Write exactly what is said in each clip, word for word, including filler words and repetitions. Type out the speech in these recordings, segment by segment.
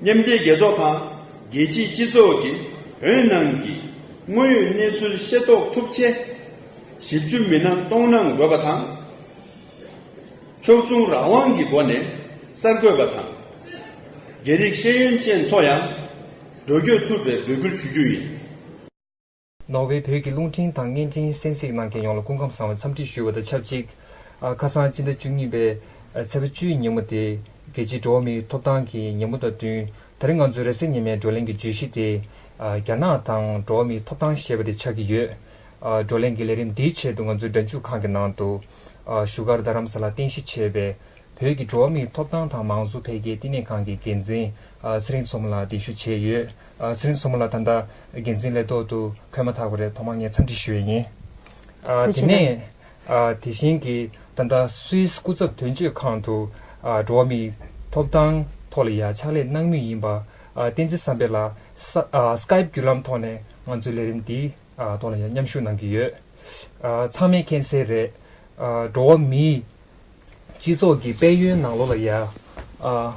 མཉམ་འབྲེལ་རྒྱལ་ཚོགས་དང་རྒྱལ་སྤྱིའི་སྤྱི་ཚོགས་ཀྱིས་བོད་ནང་གི་དངོས་ཡོད་གནས་ཚུལ་ཤེས་རྟོགས་ཐུབ་ཆེད། ཞིབ་འཇུག་མི་སྣ་གཏོང་གནང་དགོས་པ་དང་། ཕྱོགས་མཚུངས་རང་དབང་གི་སྒོ་ནས་གསར་འགོད་པ་དང་། རྒྱ་རིགས་ཤེས་ཡོན་ཅན་ཚོ་ཡང་འགྲོ་སྐྱོད་ཐུབ་པའི་འབོད་སྐུལ་ཞུ་རྒྱུ་ཡིན། ནོར་ཝེ་བོད་ཀྱི་རླུང་འཕྲིན་དང་བརྙན་འཕྲིན་གསན་གཟིགས་གནང་མཁན་ཡོངས་ལ་སྐུ་ཁམས་བཟང་བའི་འཚམས་འདྲི་ཞུ་བ་དང་ཆབས་ཅིག་ཨ། ཁ་སང་སྤྱི་ཟླ་བཅུ་གཉིས་པའི་ཚེས་པ་བཅུའི་ཉིན་མོ་དེ་རྒྱལ་སྤྱིའི་འགྲོ་བ་མིའི་ཐོབ་ཐང་གི་ཉིན་མོ་དང་བསྟུན། དེ་རིང་ང་ཚོའི་རེས་གཟའ་ཉི་མའི་བགྲོ་གླེང་གི་བརྗོད་གཞི་དེ་ཨ། རྒྱ་ནག་དང་འགྲོ་བ་མིའི་ཐོབ་ཐང་ཞེས་པ་དེ་ཆགས་ཀྱི་ཡོད། ཨ། བགྲོ་གླེང་གི་ལས་རིམ་འདིའི་ཆེད་དུ་ང་ཚོའི་སྒྲ་འཇུག་ཁང་གི་ནང་དུ་ཨ། བཞུགས་སྒར་རྡ་རམ་ས་ལར་རྟེན་གཞི་བྱས་པའི་བོད་ཀྱི་འགྲོ་བ་མིའི་ཐོབ་ཐང་དང་མང་གཙོ་འཕེལ་རྒྱས་བསྟི་གནས་ཁང་གི་འགན་འཛིན་ཨ། ཚེ་རིང་མཚོ་མོ་ལགས་གདན་ཞུ་བྱས་ཡོད། ཨ། ཚེ་རིང་མཚོ་མོ་ལགས་ད་ལྟ་འགན་འཛིན་ལས་ཐོག་ཏུ་འཁོད་མ་ཐག་པ་རེད། ཐོག་མར་ངས་འཚམས་འདྲི་ཞུ་ཡས་ཡིན། ཨ། ཐུགས་རྗེ་ཆེ། དེ་ནས་ཨ། དེ་བཞིན་གྱི་ད་ལྟ་སུད་སི་སྐུ་ཚབ་དོན་གཅོད་ཁང་དུ་ཨ། འགྲོ་བ་མིའི་ཐོབ་ཐང་ཐོག་ལ་ཡ་ཕྱག་ལས་གནང་མུས་ཡིན་པ་ཨ། བསྟན་འཛིན་བསམ་འཕེལ་ལགས་ས་ཨ། སི་ཀའིབ་བརྒྱུད་ལམ་ཐོག་ནས་ང་ཚོའི་ལས་རིམ་འདིའི་ཨ། ཐོག་ལ་ཡ་མཉམ་ཞུགས་གནང་གི་ཡོད། ཨ། ཚང་མས་མཁྱེན་གསལ་རེད། ཨ། འགྲོ་བ་མིའི་སྤྱི་ཚོགས་ཀྱི་དཔལ་ཡོན་ནང་ལོགས་ལ་ཡ། ཨ།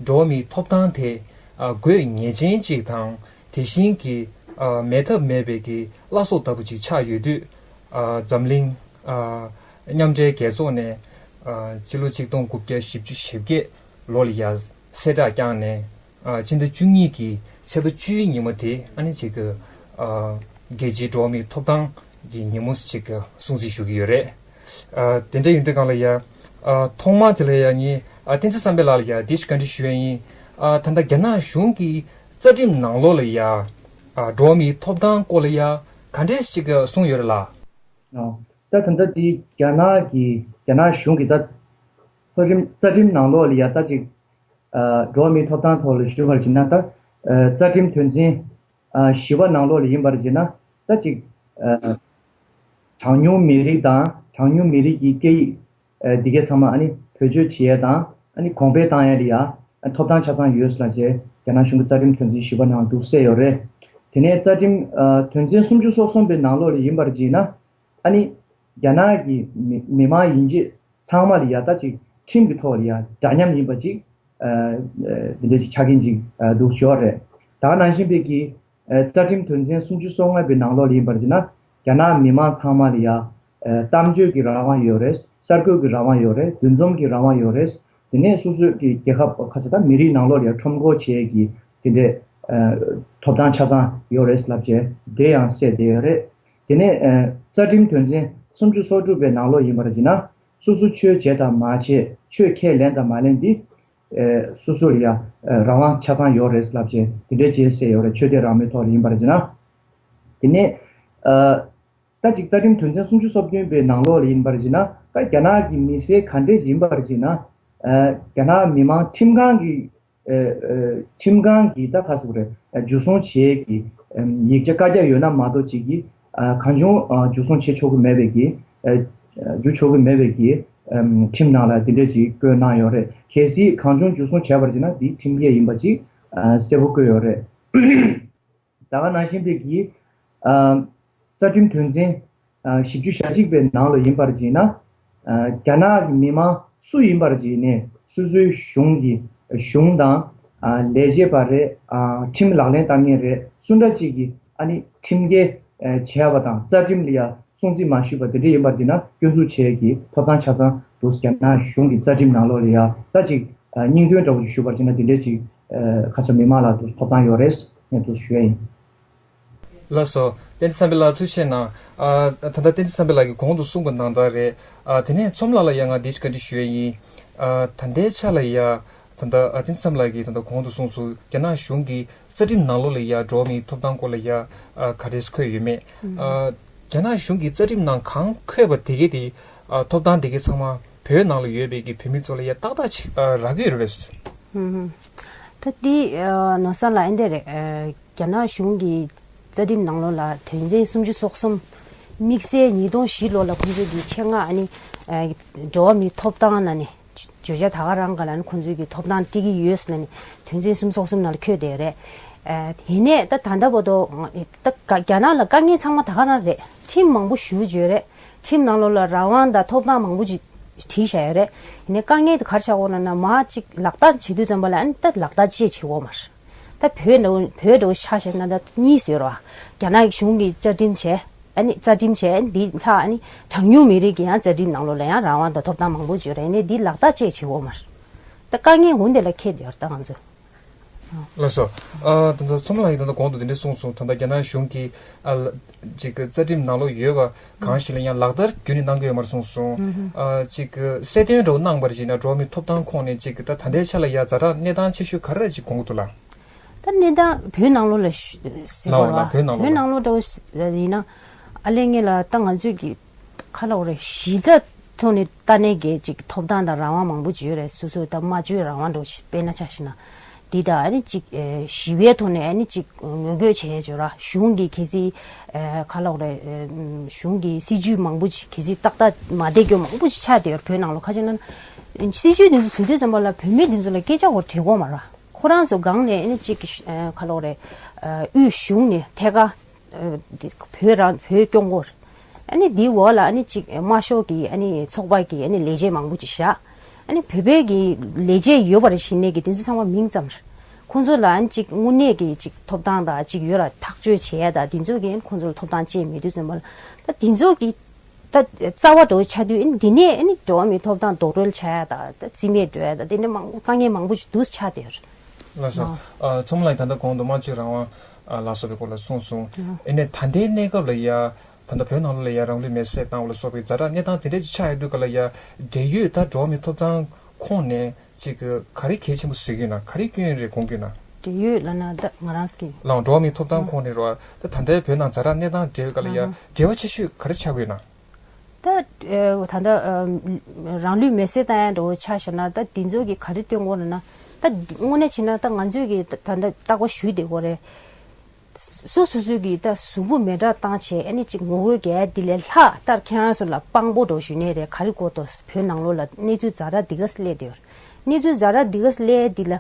འགྲོ་བ་མིའི་ཐོབ་ཐང་དེ་ཨ། དགོས་ངེས་ཅན་ཅིག་དང་དེ་བཞིན་གྱི་ཨ། མེད་ཐབས་མེད་པའི་གི་བླ་སྲོག་ལྟ་བུ་ཅིག་ཆགས་ཡོད་དུས། ཨ། འཛམ་གླིང་ཨ། མཉམ་འབྲེལ་རྒྱལ་ཚོགས་ནས་ཨ། སྤྱི་ལོ་ཆིག་སྟོང་དགུ་བརྒྱ་བཞི་བཅུ་ཞེ་བརྒྱད་ལོ་ལ་ཡ་གསལ་བསྒྲགས་བསྐྱངས་ནས། ཨ། སྤྱི་ཟླ་བཅུ་གཉིས་ཀྱི་ཚེས་པ་བཅུའི་ཉིན་མོ་དེ་ཨ་ནི་ཅིག་གི་ཨ། རྒྱལ་སྤྱིའི་འགྲོ་བ་མིའི་ཐོབ་ཐང་གི་ཉིན་མོ་ཞིག་གི་སྲུང་བརྩི་ཞུ་གི་ཡོད་རེད། ཨ། དེ་འདྲ་ཡིན་དུས་སྒང་ལ་ཡ། ཨ། ཐོག་མ་དེ་ལ་ཡ་ངས་ཨ། བསྟན་འཛིན་བསམ་འཕེལ་ལགས་ལ་ཡ་འདི་ཞིག་བཀའ་འདྲི་ཞུ་ཡ་ཡིན། ཨ། ད་ལྟ་རྒྱ་ནག་གཞུང་གི་རྩ་ཁྲིམས་ནང་ལོགས་ལ་ཡ། ཨ། འགྲོ་བ་མིའི་ཐོབ་ཐང་སྐོར་ལ་ཡ་ག་འདྲས་ཞིག་གསུངས་ཡོད་རེད་ལགས། ཨོ། ད་ད་ལྟ་དེ་རྒྱ་ནག་གི་རྒྱ་ནག་གཞུང་གི་ད་ཐོ་རིམ་རྩ་ཁྲིམས་ནང་ལོགས་ལ་ཡ་ད་ཅིག་ཨ། འགྲོ་བ་མིའི་ཐོབ་ཐང་ཐོག་ལ་ཞུ་བར་བྱས་ན་ད། ཨ། རྩ་ཁྲིམས་དོན་ཚན་ཨ། བཞི་པ་ནང་ལོགས་ལ་ཡིན་པར་བྱས་ན་ད་ཅིག་ཨ། གྲངས་ཉུང་མི་རིགས་དང་གྲངས་ཉུང་མི་རིགས་ཀྱི་སྐད་ཡིག་ཨ། འདི་གས་ཚང་མ་ཨ་ནི་བེད་སྤྱོད་བྱེད་ཡས་དང་ཨ་ནི་གོང་འཕེལ་བཏང་ཡས་ལ་ཡ་ཨ། ཐོབ་ཐང་ཆ་ཚང་ཡོད་ལབ་བྱས་རྒྱ་ནག་གཞུང་གི་རྩ་ཁྲིམས་དོན་ཚན་བཞི་པ་ནང་འདུག་གསལ་ཡོད་རེད། དེ་ནས་རྩ་ཁྲིམས་ཨ། དོན་ཚན་སུམ་ཅུ་སོ་གསུམ་པའི་ནང་ལོགས་ལ་ཡིན་པར་བྱས་ན། ཨ་ནི། རྒྱ་ནག་གི་མི་མི་མང་ཡིན་གཅིག་ཚང་མ་ལ་ཡ་ད་ཅིག་ཁྲིམས་ཀྱི་ཐོག་ལ་ཡ་འདྲ་མཉམ་ཡིན་པ་ཅིག་ཨ། ཨ། འདི་འདྲ་ཅིག་ཆ་རྐྱེན་ཅིག་ཨ། འདུག་ཡོད་རེད། ད་ག་ནང་བཞིན་པའི་གི་ཨ། རྩ་ཁྲིམས་དོན་ཚན་སུམ་ཅུ་སོ་ལྔ་པའི་ནང་ལོགས་ལ་ཡིན་པར་བྱས་ན། རྒྱ་ནག་མི་མང་ཚང་མ་ལ་ཡ་ཨ། གཏམ་བརྗོད་ཀྱི་རང་དབང་ཡོད་རེད། གསར་འགོད་ཀྱི་རང་དབང་ཡོད་རེད། འདུ་འཛོམས་ཀྱི་རང་དབང་ཡོད་རེད། དེ་ནས་སོ་སོའི་གི་རྒྱལ་ཁབ་ཁ་ཚ་ད་མི་རིགས་ནང་ལོགས་ལ་ཡ་ཁྲོམ་སྐོར་བྱེད་ཀྱི་དེ་འདྲའི་ཨ། ཐོབ་ཐང་ཆ་ཚང་ཡོད་རེད་ལབ་བྱས་དེ་ཡང་གསལ་བསྡད་ཡོད་རེད། དེ་ནས་ཨ། རྩ་ཁྲིམས་དོན་ཚན་སུམ་ཅུ་སོ་དྲུག་པའི་ནང་ལོགས་ཡིན་པར་བྱས་ན། སོ་སོ་ཆོས་བྱེད་དང་མ་བྱེད། ཆོས་ཁས་ལེན་དང་མ་ལེན་འདི་ཨ། སོ་སོ་ལ་ཡ་ཨ། རང་དབང་ཆ་ཚང་ཡོད་རེད་ལབ་བྱས་དེ་འདྲའི་བྱས་གསལ་ཡོད་རེད། ཆོས་དད་རང་མོས་ཐོག་ལ་ཡིན་པར་བྱས་ན། དེ་ནས་ཨ། ད་ཅིག་རྩ་ཁྲིམས་དོན་ཚན་སུམ་ཅུ་སོ་བདུན་པའི་ནང་ལོགས་ལ་ཡིན་པར་བྱས་ན་ད་རྒྱ་ནག་གི་མི་སེར་ག་འདྲས་ཡིན་པར་བྱས་ན། ཨ། རྒྱ་ནག་མི་མང་ཁྲིམས་ཁང་གི་ཨ། ཨ། ཁྲིམས་ཁང་གི་ད་ག་ཟེར་དགོས་རེད། འཇུ་བཟུང་བྱེད་ཀྱི་ཨམ། ཡིག་ཆ་བཀའ་རྒྱ་ཡོད་ན་མ་གཏོགས་ཅིག་གིས་ཨ། གང་བྱུང་ཨ། འཇུ་བཟུང་བྱེད་ཆོག་གི་མེད་པའི་གི་ཨ། འཇུ་ཆོག་གི་མེད་པའི་གི་ཨམ། ཁྲིམས་ནང་ལ་འདི་འདྲས་ཅིག་བཀོད་གནང་ཡོད་རེད། གལ་སྲིད་གང་བྱུང་འཇུ་བཟུང་བྱས་པར་བྱས་ན་འདི་ཁྲིམས་འགལ་ཡིན་པ་ཅིག་ཨ། གསལ་པོ་བཀོད་ཡོད་རེད། ད་ག་ནང་བཞིན་པའི་གི་ཨ། རྩ་ཁྲིམས་དོན་ཚན་ཨ། བཞི་བཅུ་ཞེ་གཅིག་པའི་ནང་ལ་ཡིན་པར་བྱས་ན། ཨ། རྒྱ་ནག་གི་མི་མང་སུ་ཡིན་པར་བྱས་ནས་སོ་སོའི་གཞུང་གི་གཞུང་དང་ཨ། ལས་བྱེད་པ་རེད། ཨ། ཁྲིམས་ལག་ལེན་བསྟར་མཁན་རེད། སུ་འདྲ་ཅིག་གིས་ཨ་ནི་ཁྲིམས་འགལ་ཨ། བྱས་པ་དང་རྩ་ཁྲིམས་ལ་ཡ་སྲུང་བརྩི་མ་ཞུས་པ་དེ་འདྲ་ཡིན་པར་བྱས་ན་སྐྱོན་འཛུགས་བྱས་ཀྱི་ཐོབ་ཐང་ཆ་ཚང་འདུག་རྒྱ་ནག་གཞུང་གི་རྩ་ཁྲིམས་ནང་ལོགས་ལ་ཡ་ད་ཅིག་ཨ། སྙིང་དོན་འདྲ་བོ་ཞིག་ཞུ་བར་བྱས་ན་དེ་འདྲ་ཅིག་ཨ། ཁ་ཚ་མི་མང་ལ་འདུག་ཐོབ་ཐང་ཡོད་རེད། ངས་འདུག་ཞུ་ཡ་ཡིན། ལགས་སོ། བསྟན་འཛིན་བསམ་འཕེལ་ལགས་ཐུགས་རྗེ་གནང་། ཨ། ད་ལྟ་བསྟན་འཛིན་བསམ་འཕེལ་ལགས་ཀྱིས་གོང་དུ་གསུངས་པ་ནང་ལྟར་རེད། ཨ། དེ་ནས་མཚོ་མོ་ལགས་ལ་ཡང་ང་འདི་ཞིག་བཀའ་འདྲི་ཞུ་ཡ་ཡིན། ཨ། ད་ལྟའི་ཆ་ལ་ཡ། ད་ལྟ་ཨ། བསྟན་འཛིན་བསམ་འཕེལ་ལགས་ཀྱིས་ད་ལྟ་གོང་དུ་གསུངས་སོང་། རྒྱ་ནག་གཞུང་གིས་རྩ་ཁྲིམས་ནང་ལོགས་ལ་ཡ་འགྲོ་བ་མིའི་ཐོབ་ཐང་སྐོར་ལ་ཡ། ཨ། ག་རེ་འཁོད་ཡོད་མེད། ཨ། རྒྱ་ནག་གཞུང་གིས་རྩ་ཁྲིམས་ནང་གང་འཁོད་པ་དེ་གས་དེ། ཨ། ཐོབ་ཐང་དེ་གས་ཚང་མ་བོད་ནང་ལ་ཡོད་པའི་གི་བོད་མི་ཚོ་ལ་ཡ་ཏག་ཏག་ཅིག་ཨ། རག་གི་ཡོད་རེད་པས། ཧུམ་ཧུམ། ད་འདི་ཨ། ནོར་བཟང་ལགས་ཨེ་འདྲ་རེད། ཨ། རྒྱ་ནག་གཞུང་གི་རྩ་ཁྲིམས་ནང་ལོགས་ལ་དོན་ཚན་སུམ་ཅུ་སོ་གསུམ། དམིགས་བསལ་ཉིས་སྟོང་བཞི་ལོ་ལ་ཁོང་ཚོས་ཀྱི་ཆེད་མངགས་ཨ་ནི་ཨ། འགྲོ་བ་མིའི་ཐོབ་ཐང་ལ་ནི་བརྗོད་བྱ་ད་ག་རང་ག་ལ་ནི་ཁོང་ཚོས་ཀྱི་ཐོབ་ཐང་སྤྲད་ཀྱི་ཡོད་ཟེར་ནས་དོན་ཚན་སུམ་ཅུ་སོ་གསུམ་ནང་ལ་འཁོད་བསྡད་ཡོད་རེད། ཨ། ཡིན་ནའི་ད་ད་ལྟ་བར་དུ་ད་ག་རྒྱ་ནག་ལ་དཀའ་ངལ་ཚང་མ་ད་ག་རང་རེད། ཁྲིམས་མང་པོ་ཞེ་པོ་ཅིག་ཡོད་རེད། ཁྲིམས་ནང་ལོགས་ལ་རང་དབང་དང་ཐོབ་ཐང་མང་པོ་ཅིག་བྲིས་བཞག་ཡོད་རེད། ཡིན་ནའི་དཀའ་ངལ་དེ་ག་རེ་ཆགས་ཀྱི་ཡོད་ན་ན་མར་ཅིག་ལག་བསྟར་བྱེད་དུས་ཙམ་པ་ལ་ཨ་ནི་ད་ལག་བསྟར་ཅི་བྱེད་ཀྱི་ཡོད་མ་རེད། ད་བོད་འདྲ་བོ་བོད་འདྲ་བོ་ཆ་བཞག་ན་ད་གཉིས་ཡོད་རེད་བ། རྒྱ་ནག་གཞུང་གིས་བཅའ་ཁྲིམས་བྱས། ཨ་ནི་རྩ་ཁྲིམས་བྱས། ཨ་ནི་འདི་ལྷག་ཨ་ནི་གྲངས་ཉུང་མི་རིགས་ཀྱི་ཡང་རྩ་ཁྲིམས་ནང་ལོགས་ལ་ཡང་རང་དབང་དང་ཐོབ་ཐང་མང་པོ་ཡོད་རེད། ཨ་ནི་འདི་ལག་བསྟར་བཅས་བྱེད་དགོས་མ་རེད། ད་དཀའ་ངལ་འོ་འདི་ལ་འཁེལ་བསྡད་ཡོད་རེད་ད་ང་ཚོ། ལགས་སོ། ཨ་ད་ལྟ་ཚོ་མོ་ལགས་ཀྱིས་ད་ལྟ་གོང་དུ་འདི་འདྲ་གསུངས་སོང་། ད་ལྟ་རྒྱ་ནག་གཞུང་གིས་ཨ་ལ་ཅིག་རྩ་ཁྲིམས་ནང་ལོགས་ཡོད་པ་གང་ཞིག་ལ་ཡང་ལག་བསྟར་རྒྱུན་ནས་གནང་གི་ཡོད་མ་རེད་གསུངས་སོང་། ཨ་ཅིག་གསལ་སྟོན་འདྲ་བོ་གནང་བ་རེད་ཅེ་ན། འགྲོ་བ་མིའི་ཐོབ་ཐང་ཁོངས་ནས་ཅིག་ད་ད་ལྟའི་ཆ་ལ་ཡ་ཛ་དྲག་གནས་སྟངས་ཆེ་ཤོས་ག་རེ་ཅིག་དགོངས་ཀྱི་འདུག་ལགས། ད་གནས་སྟངས་བོད་ནང་ལོགས་ལ་ཞུ་ཟེར་ལགས་བ་ལགས། བོད་ནང་ལོགས་ལ། བོད་ནང་ལོགས་འདྲ་བོ་ཡིན་ན། ཨ་ལས་ངེས་ལ་ད་ང་ཚོས་ཀྱི་ཁ་ལོག་རེ་གཞི་རྩ་ཐོག་ནས་ལྟ་ནས་ཀྱི་ཅིག་ཐོབ་ཐང་དང་རང་དབང་མང་པོ་ཅིག་ཡོད་རེད། སོ་སོའི་ད་སྨྲ་བརྗོད་རང་དབང་འདྲ་བོ་ཞིག་དཔེར་ན་ཆ་བཞག་ན། འདི་དང་ཨ་ནི་ཅིག་ཨེ་ཞི་བའི་ཐོག་ནས་ཨ་ནི་ཅིག་ངོ་རྒོལ་བྱས་ཡོད་ར། གཞུང་གིས་གལ་སྲིད་ཨེ་ཁ་ལོག་རེ་ཨེ་གཞུང་གི་སྲིད་ཇུས་མང་པོ་ཅིག་གལ་སྲིད་ཏག་ཏག་མ་བསྡད་རྒྱུ་མང་པོ་ཅིག་ཆགས་བསྡད་ཡོད་རེད་བོད་ནང་ལོགས། ཁ་ཅིག་ན་སྲིད་ཇུས་འདི་ཚོ་བཟོ་དུས་ཙམ་པ་ལ་བོད་མི་འདི་ཚོ་ལ་སྐད་ཆ་འོ་དྲི་དགོས་མ་ར། ཁོ་རང་ཚོ་སྒང་ནས་ཨ་ནི་ཅིག་ཨེ་ཁ་ལོག་རེ་ཨེ་དབུས་གཞུང་ནས་ཐད་ཀར་ཨེ་འདི་བོད་རང་བོད་སྐྱོང་དགོས་རེད། ཨ་ནི་འདིའི་འོག་ལ་ཨ་ནི་ཅིག་དམར་ཤོག་གི་ཨ་ནི་ཚོགས་པ་གི་ཨ་ནི་ལས་བྱེད་མང་པོ་ཅིག་བཞག་ཨ་ནི་བོད་པའི་གི་ལས་བྱེད་ཡོད་པ་རེད་ཞིག་ནས་གི་དེ་ཚོ་ཚང་མ་མིང་ཙམ་རེད། ཁོང་ཚོ་ལ་ཨ་ནི་ཅིག་དངོས་གནས་གི་ཅིག་ཐོབ་ཐང་དང་ཅིག་ཡོད་ར་ཐག་གཅོད་བྱེད་ཡ་དང་དེ་ཚོ་གི་ཨ་ནི་ཁོང་ཚོ་ལ་ཐོབ་ཐང་ཅིག་མེད་དུས་ཙམ་པ་ལ་ད་དེ་ཚོ་གི་ད་རྩ་བ་འགྲོ་ཆགས་དུས་ཨ་ནི་འདི་ནས་ཨ་ནི་འགྲོ་བ་མིའི་ཐོབ་ཐང་རྡོག་རོལ་ཆགས་ཡ་དང་ད་རྩིས་མེད་འགྲོ་ཡ་དང་དེ་འདྲ་མང་དཀའ་ངལ་མང་པོ་ཞིག་འདུག་ཆགས་བསྡད་ཡོད་རེད། ལགས་སོ། ཨ་ཚོ་མོ་ལགས་ད་ལྟ་གོང་དུ་སྨྲ་བརྗོད་རང་དབང་ཨ་ལ་སོགས་པའི་སྐོར་ལ་གསུངས་སོང་། ཨ་ནི་ད་ལྟའི་གནས་སྐབས་ལ་ཡ་ད་ལྟ་བོད་ནང་ལོགས་ལ་ཡ་རང་ལུས་མེར་སྲེག་བཏང་བ་ལ་སོགས་པའི་ཛ་དྲག་གནས་སྟངས་དེ་འདྲ་ཅིག་ཆགས་ཡོད་དུས་ག་ལ་ཡ་འབྲེལ་ཡོད་ད་འགྲོ་བ་མིའི་ཐོབ་ཐང་ཁོངས་ནས་ཅིག་ག་རེ་གལ་ཆེན་པོ་གཟིགས་ཀྱི་ཡོད་ན། ག་རེ་སྐྱོན་རེད་དགོངས་ཀྱི་ཡོད་ན། འབྲེལ་ཡོད་ལབ་ན་ད་ང་རང་སྐྱོན། ལགས་འགྲོ་བ་མིའི་ཐོབ་ཐང་ཁོངས་ནས་རེད་བ། ད་ད་ལྟའི་བོད་ནང་ཛ་དྲག་གནས་སྟངས་འབྲེལ་ཡོད་ག་ལ་ཡ་འབྲེལ་བ་ཆེ་ཤོས་ག་རེ་ཆགས་ཀྱི་ཡོད་ན། ད་ཨ་ད་ལྟ་ཨ་རང་ལུས་མེར་སྲེག་བཏང་ཡ་འདྲ་བོ་ཆ་བཞག་ན་ད་འདི་ཚོ་གི་ག་རེ་སྟོན་དགོས་རེད་ན། ད་འདི་དངོས་གནས་བྱས་ན་ད་ང་ཚོས་གི་ད་ད་ལྟ་བརྟག་པ་ཞུས་བསྡད་དགོས་རེད། སོ་སོ་སོ་གི་ད་གཟུགས་པོ་མེ་དྲག་བཏང་བྱས་ཨ་ནི་ཅིག་ངོ་རྒོལ་རྒྱག་ཡ་འདི་ལས་ལྷག་ད་ཁྱེད་རང་ཚོ་ལ་དཔང་པོ་འདྲ་བོ་ཞུས་ནའི་རེད། ག་རེ་དགོས་འདུག་བོད་ནང་ལོགས་ལ་གནས་ཚུལ་ཛ་དྲག་འདི་ག་སླེབས་བསྡད་ཡོད་རེད། གནས་ཚུལ་ཛ་དྲག་འདི་ག་སླེབས་འདི་ལ།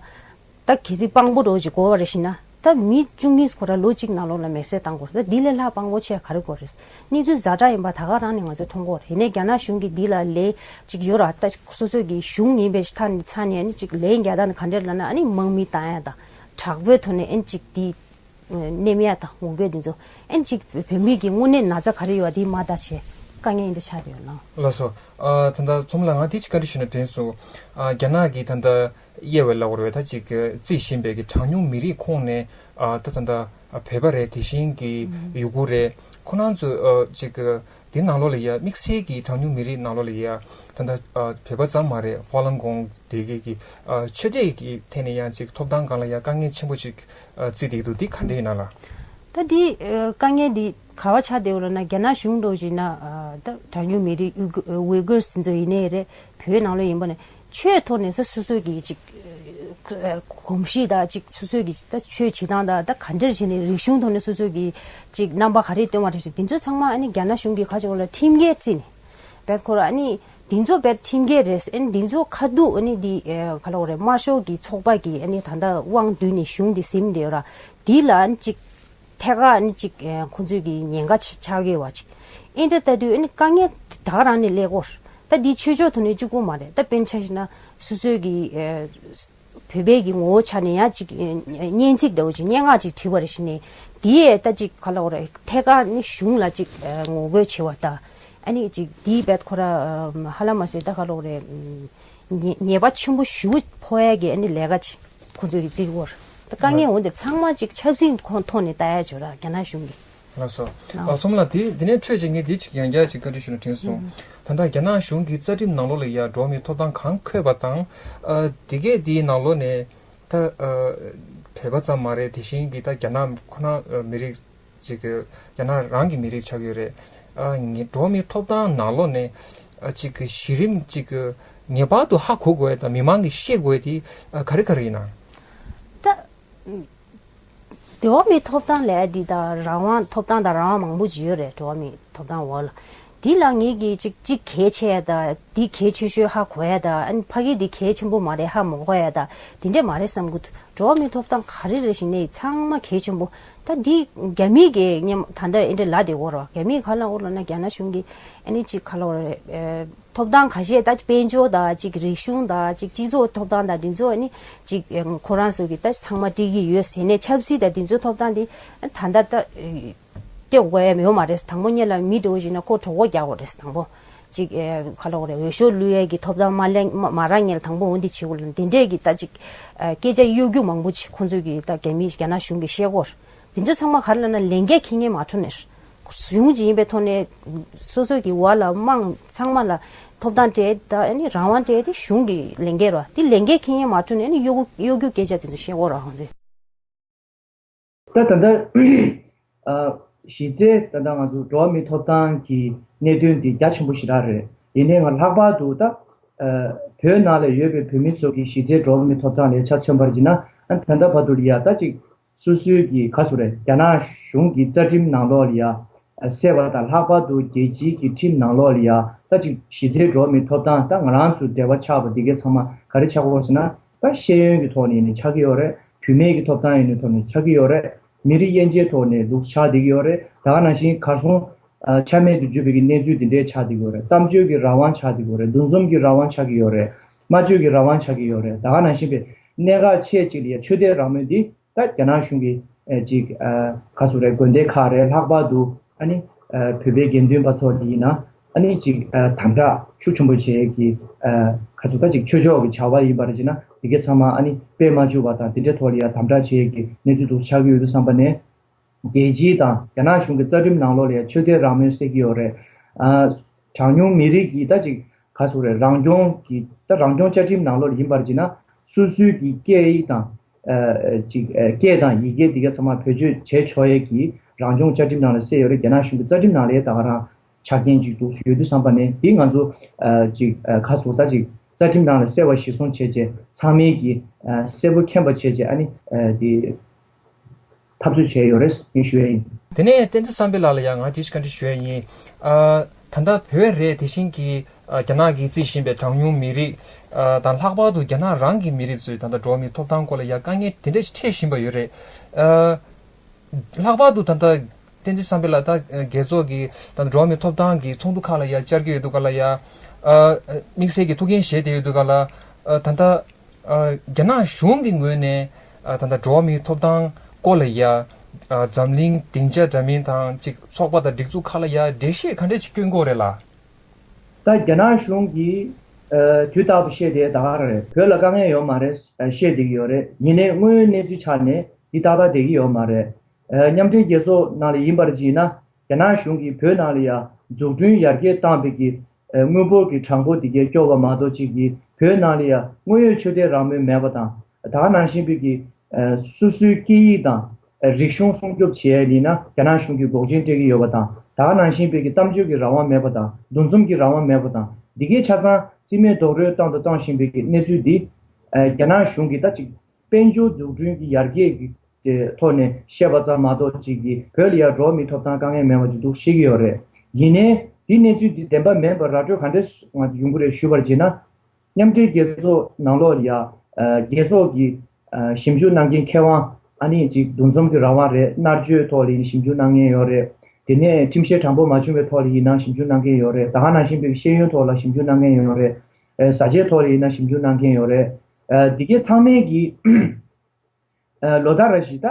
ད་གལ་སྲིད་དཔང་པོ་འདྲ་བོ་ཅིག་དགོས་པ་རེད་ཞེ་ན། ད་མི་བཅུ་གཉིས་ཁོ་ར་ལོ་གཅིག་ནང་ལོགས་ལ་མེར་སྲེག་བཏང་དགོས་རེད། ད་འདི་ལས་ལྷག་དཔང་པོ་ཆེ་ག་རེ་དགོས་རེད། གནས་ཚུལ་ཛ་དྲག་ཡིན་པ་ད་ག་རང་ནས་ང་ཚོས་མཐོང་གི་ཡོད་རེད། ཡིན་ནའི་རྒྱ་ནག་གཞུང་གིས་འདི་ལ་ལན་ཅིག་ཡོད་ར། ད་སོ་སོ་གི་གཞུང་ཡིན་པའི་ཐ་ནས་ཚ་ནས་ཨ་ནི་ཅིག་ལན་རྒྱག་སྟངས་ག་འདྲ་ལབ་ན་ཨ་ནི་དམག་མི་བཏང་ཡ་དང་དྲག་པོའི་ཐོག་ནས་ཨ་ནི་ཅིག་འདི་ནེམ་ཡ་དང་ངོ་རྒོལ་འདི་ཚོ་ཨན་ཅིག་བོད་མི་གི་དངོས་གནས་ན་ཚ་ག་རེ་ཡོད་པ་འདི་མ་ལྟ་བྱས་དཀའ་ངལ་འདི་ཆགས་ཡོད་ལ། ལགས་སོ། ཨ་ད་ལྟ་ཚོ་མོ་ལགས་ང་འདི་ཅིག་བཀའ་འདྲི་ཞུ་ན་དྲན་སོང་། ཨ་རྒྱ་ནག་གི་ད་ལྟ་དབྱེ་བའི་ལ་བར་བའི་ད་ཅིག་རྩིས་ཞིབ་པའི་གི་གྲངས་ཉུང་མི་རིགས་ཁོངས་ནས་ཨ་ད་ད་ལྟ་བོད་པ་རེད། དེ་བཞིན་གི་ཡུ་གུར་རེད། ཁོ་རང་ཚོ་ཨ་ཅིག་དེ་ནང་ལོགས་ལ་ཡ་དམིགས་བསལ་གྱི་གྲངས་ཉུང་མི་རིགས་ནང་ལོགས་ལ་ཡ་ད་ལྟ་ཨ་བོད་པ་ཙམ་མ་རེད། ཧྥ་ལང་ཀོང་དེ་གའི་གི་ཨ་ཆོས་དད་ཀྱི་ཐད་ནས་ཡང་ཅིག་ཐོབ་ཐང་སྒང་ལ་ཡ་དཀའ་ངལ་ཆེན་པོ་ཅིག་ཨ་བརྩིས་བསྡད་ཀྱི་འདུག་འདི་ག་འདྲ་ཡིན་ན་ལགས། ད་འདི་ཨ་དཀའ་ངལ་འདི་ག་པར་ཆགས་བསྡད་ཡོད་ལབ་ན་རྒྱ་ནག་གཞུང་འདྲ་བོ་ཅིག་ན་ཨ་ད་གྲངས་ཉུང་མི་རིགས་ཝི་གུ་ཝི་གུར་སི་འདི་ཚོ་ཡིན་ནའི་རེད། བོད་ནང་ལོགས་ཡིན་པ་ནས་ཆོས་ཐོག་ནས་སོ་སོ་སོ་གི་ཅིག་ཨ་གོམས་གཤིས་དང་ཅིག་སོ་སོ་གི་ད་ཆོས་བྱེད་སྟངས་དང་ད་ག་འདྲ་བྱས་ནས་རིག་གཞུང་ཐོག་ནས་སོ་སོ་གི་ཅིག་རྣམ་པ་ག་རེ་སྟོན་པ་རེད་ཞེས་འདི་ཚོ་ཚང་མ་ཨ་ནི་རྒྱ་ནག་གཞུང་གིས་ག་ཅིག་ལ་ཁྲིམས་འགལ་བརྩིས་ནས་བེད་ཁོ་ར་ཨ་ནི་འདི་ཚོ་བེད་ཁྲིམས་འགལ་རེད། ཨ་ནི་འདི་ཚོ་ཁ་ཐུག་ཨ་ནི་འདི་ཨ་ག་ལབ་དགོས་རེད། དམར་ཤོག་གི་ཚོགས་པ་གིས་ཨ་ནི་ད་ལྟ་དབང་བསྡུས་ནས་གཞུང་འདི་ཟིན་བསྡད་ཡོད་ར། འདི་ལ་ཨ་ནི་ཅིག་ཐད་ཀར་ཨ་ནི་ཅིག་ཨ་ཁོང་ཚོས་ཀྱི་ཉེན་ཁ་ཆགས་ཀྱི་ཡོད་པ་ཅིག་ཨེ་འདྲ་ལྟ་དུས་ཨ་ནི་དཀའ་ངལ་ད་ག་རང་ནས་སླེབས་ཀྱི་ཡོད་རེད། ད་འདི་ཆོས་ཕྱོགས་ཐོག་ནས་གཅིག་པུ་མ་རེད། ད་དཔེར་ན་ཆ་བཞག་ན་སོ་སོའི་གི་ཨ་བོད་པའི་གི་ངོ་བོ་ཆ་ནས་ཡང་ཅིག་ཨ་སྙན་ཚིག་འདྲ་བོ་ཅིག་སྙན་ངག་ཅིག་བྲིས་པ་རེད་ཞེ་ནས་འདི་ཡས་ད་ཅིག་ག་ལབ་དགོས་རེད། ཐད་ཀར་ནི་གཞུང་ལ་ཅིག་ཨ་ངོ་རྒོལ་བྱེད་པ་དང་ཨ་ནི་ཅིག་འདིའི་བེད་ཁོ་ར་ཨ་ཧ་ལམ་མ་ཟད་ད་ག་ལབ་དགོས་རེད། ཉེས་ཉེས་པ་ཆེན་པོ་ཞེ་པོ་ཕོག་ཡ་གི་ཨ་ནི་ལས་ཀ་ཅིག་ཁོང་ཚོས་ཀྱི་བརྩི་གི་ཡོད་རེད། ད་དཀའ་ངལ་འོ་འདི་ཚང་མ་ཅིག་ཆབ་སྲིད་ཁོངས་ཐོག་ནས་ལྟ་ཡ་ཅིག་ཡོད་ར་རྒྱ་ནག་གཞུང་གིས། ལགས་སོ། ཨ་ཚོ་མོ་ལགས་འདི་འདི་ནས་འཕྲོས་བྱས་ངས་འདི་ཅིག་ཡང་བསྐྱར་ཅིག་བཀའ་འདྲི་ཞུ་ན་དྲན་སོང་། ད་ལྟ་རྒྱ་ནག་གཞུང་གིས་རྩ་ཁྲིམས་ནང་ལོགས་ལ་ཡ་འགྲོ་བ་མིའི་ཐོབ་ཐང་གང་འཁོད་པ་དང་། ཨ་དེ་གས་དེའི་ནང་ལོགས་ནས་ད་ཨ་བོད་པ་ཙམ་མ་རེད། དེ་བཞིན་གྱི་ད་རྒྱ་ནག་ཁོ་ན་ཨ་མི་རིགས་ཅིག་གི་རྒྱ་ནག་རང་གི་མི་རིགས་ཆགས་ཀྱི་ཡོད་རེད། ཨ་ངས་འགྲོ་བ་མིའི་ཐོབ་ཐང་ནང་ལོགས་ནས་ཨ་ཅིག་གི་གཞི་རིམ་ཅིག་གི་ངེས་པར་དུ་ཧ་གོ་དགོས་དང་མི་མང་གིས་ཤེས་དགོས་དེ་ཨ་ག་རེ་ག་རེ་ཡིན་ན། ད་འགྲོ་བ་མིའི་ཐོབ་ཐང་ལབ་ཡ་འདི་དང་རང་དབང་ཐོབ་ཐང་དང་རང་དབང་མང་པོ་ཅིག་ཡོད་རེད། འགྲོ་བ་མིའི་ཐོབ་ཐང་འོག་ལ། འདི་ལ་ངེད་ཀྱིས་ཅིག་ཅིག་གལ་ཆེ་ཡ་དང་འདི་གལ་ཆེ་ཤོས་ཧ་གོ་ཡ་དང་ཨ་ནི་ཕ་གི་འདི་གལ་ཆེན་པོ་མ་རེད་ཧ་མ་གོ་ཡ་དང་འདི་འདྲས་མ་རེད་བསམ་གི་འདུག་འགྲོ་བ་མིའི་ཐོབ་ཐང་ག་རེ་རེད་ཞིག་ནས་ཚང་མ་གལ་ཆེན་པོ། ད་འདི་རྒྱ་མིའི་གི་ཉམས་ད་ལྟ་ཨེ་འདྲས་ལ་དེ་འོར་བ་རྒྱ་མིའི་ག་ལ་འོར་ལ་ན་རྒྱ་ནག་གཞུང་གི་ཨ་ནི་ཅིག་ག་ལ་འོར་རེད། ཐོབ་ཐང་ཁ་ཤས་ད་དཔལ་འབྱོར་དང་ཅིག་རིག་གཞུང་དང་ཅིག་སྤྱི་ཚོགས་ཐོབ་ཐང་དང་འདི་ཚོ་ཨ་ནི་ཅིག་ཁོ་རང་ཚོ་གི་ད་ཚང་མ་སྤྲད་ཀྱི་ཡོད་ཟེར་ནས་ཆབ་སྲིད་དང་འདི་ཚོའི་ཐོབ་ཐང་འདི་ད་ལྟ་ད་སྤྲད་དགོས་ཡ་ཡོད་མ་རེད། དང་པོ་ཉིད་ལ་མི་འགྲོ་བཞིན་ན་ཁོ་གྲོད་ཁོག་རྒྱག་དགོས་རེད། དང་པོ་ཅིག་ཁ་ལོ་རེད་འོས་ཤོག་བླུག་ཡ་གི་ཐོབ་ཐང་མ་ལེན་མ་རག་ཉིད་ལ་དང་པོ་འོ་འདི་བྱེད་དགོས་ལ་འདི་འདྲས་གི་ད་ཅིག་སྐད་ཆ་གཡོ་སྒྱུ་མང་པོ་ཅིག་ཁོ་ཚོས་གི་ད་རྒྱ་མི་རྒྱ་ནག་གཞུང་གི་བཤད་སྐོར། དེ་ཚོ་ཚང་མ་ག་རེ་ལབ་ན་ལས་འགན་འཁྱེར་མཁན་མ་འཁྲུངས་ནས། གཞུང་ཅིག་ཡིན་པའི་ཐོག་ནས་སོ་སོ་གི་བར་ལ་དམངས་ཚང་མ་ལ་ཐོབ་ཐང་སྤྲད་ད་ཨ་ནི་རང་དབང་སྤྲད་དེ་གཞུང་གི་ལས་འགན་རེད་བ། དེ་ལས་འགན་འཁྱེར་མཁན་མ་འཁྲུངས་ནས་ཨ་ནི་གཡོ་སྒྱུ་གཡོ་སྒྱུ་སྐད་ཆ་དེ་ཚོ་བཤད་དགོས་རེད་ཁོང་ཚོས། ད་ད་ལྟ་ཨ་གཞི་རྩའི་ད་ལྟ་ང་ཚོ་འགྲོ་བ་མིའི་ཐོབ་ཐང་གི་གནད་དོན་འདི་རྒྱ་ཆེན་པོ་ཞེ་དྲག་རེད། ཡིན་ནའི་ང་ལྷག་པར་དུ་ད་ཨ་བོད་ནང་ལ་ཡོད་པའི་བོད་མི་ཚོ་གི་གཞི་རྩའི་འགྲོ་བ་མིའི་ཐོབ་ཐང་ལ་ཆ་མཚོན་པར་བྱས་ན་ཨ་ད་ལྟ་བར་དུ་ལ་ཡ་ད་ཅིག་སོ་སོའི་གི་ག་ཟེར་རེད། རྒྱ་ནག་གཞུང་གི་རྩ་ཁྲིམས་ནང་ལོགས་ལ་ཡ་གསལ་བ་དང་ལྷག་པར་དུ་རྒྱལ་སྤྱིའི་གི་ཁྲིམས་ནང་ལོགས་ལ་ཡ་ད་ཅིག་གཞི་རྩའི་འགྲོ་བ་མིའི་ཐོབ་ཐང་ད་ང་རང་ཚོ་འབྲེལ་བ་ཆགས་པ་འདི་གའི་ཚང་མ་ག་རེ་ཆགས་ཀྱི་ཡོད་ཟེར་ན། ད་ཤེས་ཡོན་གྱི་ཐོག་ནས་ནི་ཆགས་ཀྱི་ཡོད་རེད། བུད་མེད་ཀྱི་ཐོབ་ཐང་ཡིན་ནི་ཐོག་ནས་ཆགས་ཀྱི་ཡོད་རེད། མི་རིགས་དབྱེ་འབྱེད་ཐོག་ནས་འདུག་ཆགས་བསྡད་ཀྱི་ཡོད་རེད། ད་ག་ནང་བཞིན་གར་སོང་ཆ་མེད་དུ་གྱུར་པའི་གི་གནས་ཚུལ་འདི་འདྲའི་ཆགས་བསྡད་ཀྱི་ཡོད་རེད། གཏམ་བརྗོད་ཀྱི་རང་དབང་ཆགས་བསྡད་ཀྱི་ཡོད་རེད། འདུ་འཛོམས་ཀྱི་རང་དབང་ཆགས་ཀྱི་ཡོད་རེད། སྨྲ་བརྗོད་ཀྱི་རང་དབང་ཆགས་ཀྱི་ཡོད་རེད། ད་ག་ནང་བཞིན་པའི་གནད་འགག་ཆེ་གཅིག་ལ་ཡ་ཆོས་དད་རང་མོས་འདི་ད་རྒྱ་ནག་གཞུང་གིས་ཨེ་ཅིག་ཨ་ག་ཟེར་རེད། དགོན་སྡེ་ཁག་རེད། ལྷག་པར་དུ་ཨ་ནི་ཨ་བོད་པའི་དགེ་འདུན་པ་ཚོ་ལ་ཡིན་ན་ཨ་ནི་ཅིག་ཨ་དམ་དྲག་ཤུགས་ཆེན་པོ་བྱེད་ཀྱི་ཨ་ག་ཟེར་ད་ཅིག་ཆོས་ཕྱོགས་ཀྱི་བྱ་བ་ཡིན་པར་བྱས་ན་འདི་གའི་ཚང་མ་ཨ་ནི་སྤེལ་མ་བཅུག་པ་དང་དེ་འདྲའི་ཐོག་ལ་ཡ་དམ་དྲག་བྱེད་ཀྱི་གནས་ཚུལ་འདུག་ཆགས་ཀྱི་ཡོད་དུས་ཙམ་པ་ནས། རྒྱལ་སྤྱིའི་དང་རྒྱ་ནག་གཞུང་གི་རྩ་ཁྲིམས་ནང་ལོགས་ལ་ཡང་ཆོས་དད་རང་མོས་ཟེར་གྱི་ཡོད་རེད། ཨ་གྲངས་ཉུང་མི་རིགས་ཀྱི་ད་ཅིག་ག་ཟེར་རེད། རང་སྐྱོང་གི་ད་རང་སྐྱོང་བཅའ་ཁྲིམས་ནང་ལོགས་ལ་ཡིན་པར་བྱས་ན་སོ་སོའི་གི་སྐད་ཡིག་དང་ཨ་ཅིག་ཨ་སྐད་དང་ཡི་གེ་འདི་ག་ཚང་མ་བེད་སྤྱོད་བྱས་ཆོག་ཡས་ཀྱི་རང་སྐྱོང་བཅའ་ཁྲིམས་ནང་ལ་གསལ་ཡོད་རེད། རྒྱ་ནག་གཞུང་གི་རྩ་ཁྲིམས་ནང་ལ་ཡང་ད་ག་རང་ཆ་རྐྱེན་ཅིག་འདུག་ཡོད་དུས་ཙམ་པ་ནས་འདི་ང་ཚོ་ཨ་ཅིག་ཨ་ག་ཟེར་ད་ཅིག་རྩ་ཁྲིམས་ནང་ལ་གསལ་བ་གཞིར་བཟུང་བྱས་རྗེས་ཚང་མས་ཀྱི་ཨ་གསལ་པོ་མཁྱེན་པ་བྱས་རྗེས་ཨ་ནི་ཨ་འདི། འཐབ་རྩོད་བྱས་ཡོད་རེད་ངས་ཞུ་ཡ་ཡིན། དེ་ནས་བསྟན་འཛིན་བསམ་འཕེལ་ལགས་ལ་ཡང་ང་དེ་ཞིག་བཀའ་འདྲི་ཞུ་ཡ་ཡིན། ཨ་ད་ལྟ་བོད་རེད། དེ་བཞིན་གྱི་ཨ་རྒྱ་ནག་གིས་རྩིས་བཞིན་པའི་གྲངས་ཉུང་མི་རིགས་ཨ་དང་ལྷག་པར་དུ་རྒྱ་ནག་རང་གི་མི་རིགས་ཚོའི་ད་ལྟ་འགྲོ་བ་མིའི་ཐོབ་ཐང་སྐོར་ལ་ཡང་དཀའ་ངལ་དེ་འདྲ་ཞིག་འཕྲད་བཞིན་པ་ཡོད་རེད། ཨ་ལྷག་པར་དུ་ད་ལྟ་བསྟན་འཛིན་བསམ་འཕེལ་ལགས་ད་རྒྱལ་ཚོགས་ཀྱི་ད་ལྟ་འགྲོ་བ་མིའི་ཐོབ་ཐང་གི་ཚོགས་འདུ་ཁག་ལ་ཡང་བཅར་གྱི་ཡོད་འདུག་ག་ལ་ཡང་ཨ་དམིགས་བསལ་གྱི་ཐུགས་འགན་བཞེས་བསྡད་ཡོད་འདུག་ག་ལ། ཨ་ད་ལྟ་ཨ་རྒྱ་ནག་གཞུང་གི་ངོས་ནས་ཨ་ད་ལྟ་འགྲོ་བ་མིའི་ཐོབ་ཐང་སྐོར་ལ་ཡ་ཨ་འཛམ་གླིང་སྡིངས་ཆ་འདྲ་མིན་དང་ཅིག་ཚོགས་པ་དང་སྒྲིག་འཛུགས་ཁག་ལ་ཡ་འགྲེལ་བཤད་ག་འདྲ་ཞིག་སྐྱོན་གྱི་ཡོད་རེད་ལགས། ད་རྒྱ་ནག་གཞུང་གིས་ཨ་དུས་རྟག་ཏུ་བཤད་དེ་ད་ག་རེད། བོད་ལ་དཀའ་ངལ་ཡོད་མ་རེད། ཨ་བཤད་བསྡད་ཀྱི་ཡོད་རེད། ཡིན་ནའི་དངོས་ཡོད་གནས་ཚུལ་ཆ་ནས་འདི་ཏག་ཏག་བསྡད་ཀྱི་ཡོད་མ་རེད། ཨ་མཉམ་འབྲེལ་རྒྱལ་ཚོགས་ནང་ལ་ཡིན་པར་བྱས་ན་རྒྱ་ནག་གཞུང་གིས་བོད་ནང་ལ་ཡ་འཛུགས་སྐྲུན་ཡར་རྒྱས་བཏང་བའི་གི་ཨ་དངུལ་འབོར་གྱི་གྲངས་འབོར་འདི་གས་སྐྱོར་བ་མ་གཏོགས་ཅིག་གིས་བོད་ནང་ལ་ཡ་དངོས་ཡོད་ཆོས་དད་རང་མོས་མེད་པ་དང་། ད་ག་ནང་བཞིན་པའི་གི་ཨ་སོ་སོའི་སྐད་ཡིག་དང་ཨ་རིག་གཞུང་སྲུང་སྐྱོབ་བྱེད་ཡ་ཡིན་ན་རྒྱ་ནག་གཞུང་གིས་འགོག་རྐྱེན་སྤྲད་ཀྱི་ཡོད་པ་དང་། ད་ག་ནང་བཞིན་པའི་གི་གཏམ་བརྗོད་ཀྱི་རང་དབང་མེད་པ་དང་། འདུ་འཛོམས་ཀྱི་རང་དབང་མེད་པ་དང་། འདི་གའི་ཆ་ཚང་རྩིས་མེད་རྡོག་རོལ་བཏང་དང་བཏང་བཞིན་པའི་གི་གནས་ཚུལ་འདི་ཨ་རྒྱ་ནག་གཞུང་གིས་ད་ཅིག་དཔལ་འབྱོར་འཛུགས་སྐྲུན་གྱི་ཡར་རྒྱས་ཀྱི་ཐོག་ནས་བཤད་པ་ཙམ་མ་གཏོགས་ཅིག་གིས་བོད་ལ་ཡ་འགྲོ་བ་མིའི་ཐོབ་ཐང་དཀའ་ངལ་མེད་པ་ཅིག་འདུག་བཤད་ཀྱི་ཡོད་རེད། ཡིན་ནའི་འདི་གནས་ཚུལ་འདི་བདེན་པ་མིན་པ་ར་སྤྲོད་ག་འདྲས་ང་ཚོ་ཡོང་གི་རེད་ཞུས་པར་བྱས་ན། མཉམ་འབྲེལ་རྒྱལ་ཚོགས་ནང་ལོགས་ལ་ཡ་ཨ་རྒྱལ་ཚོགས་ཀྱི་ཨ་ཞིབ་འཇུག་གནང་མཁན་མཁས་དབང་ཨ་ནི་ཅིག་འདུ་འཛོམས་ཀྱི་རང་དབང་རེད། མནར་གཅོད་ཐོག་ལ་ཡིན་ཞིབ་འཇུག་གནང་མཁན་ཡོད་རེད། དེ་ནས་ཁྲིམས་བཤེར་དྲང་པོ་མ་བྱུང་བའི་ཐོག་ལ་ཡིན་ན་ཞིབ་འཇུག་གནང་མཁན་ཡོད་རེད། ད་ག་ནང་བཞིན་པའི་ཤེས་ཡོན་ཐོག་ལ་ཞིབ་འཇུག་གནང་མཁན་ཡོད་རེད། ཨ་བཟའ་བཅའི་ཐོག་ལ་ཡིན་ན་ཞིབ་འཇུག་གནང་མཁན་ཡོད་རེད། ཨ་འདི་གའི་ཚང་མས་ཀྱིས་ཨ་ལོ་ལྟར་རེ་བཞིན་ད་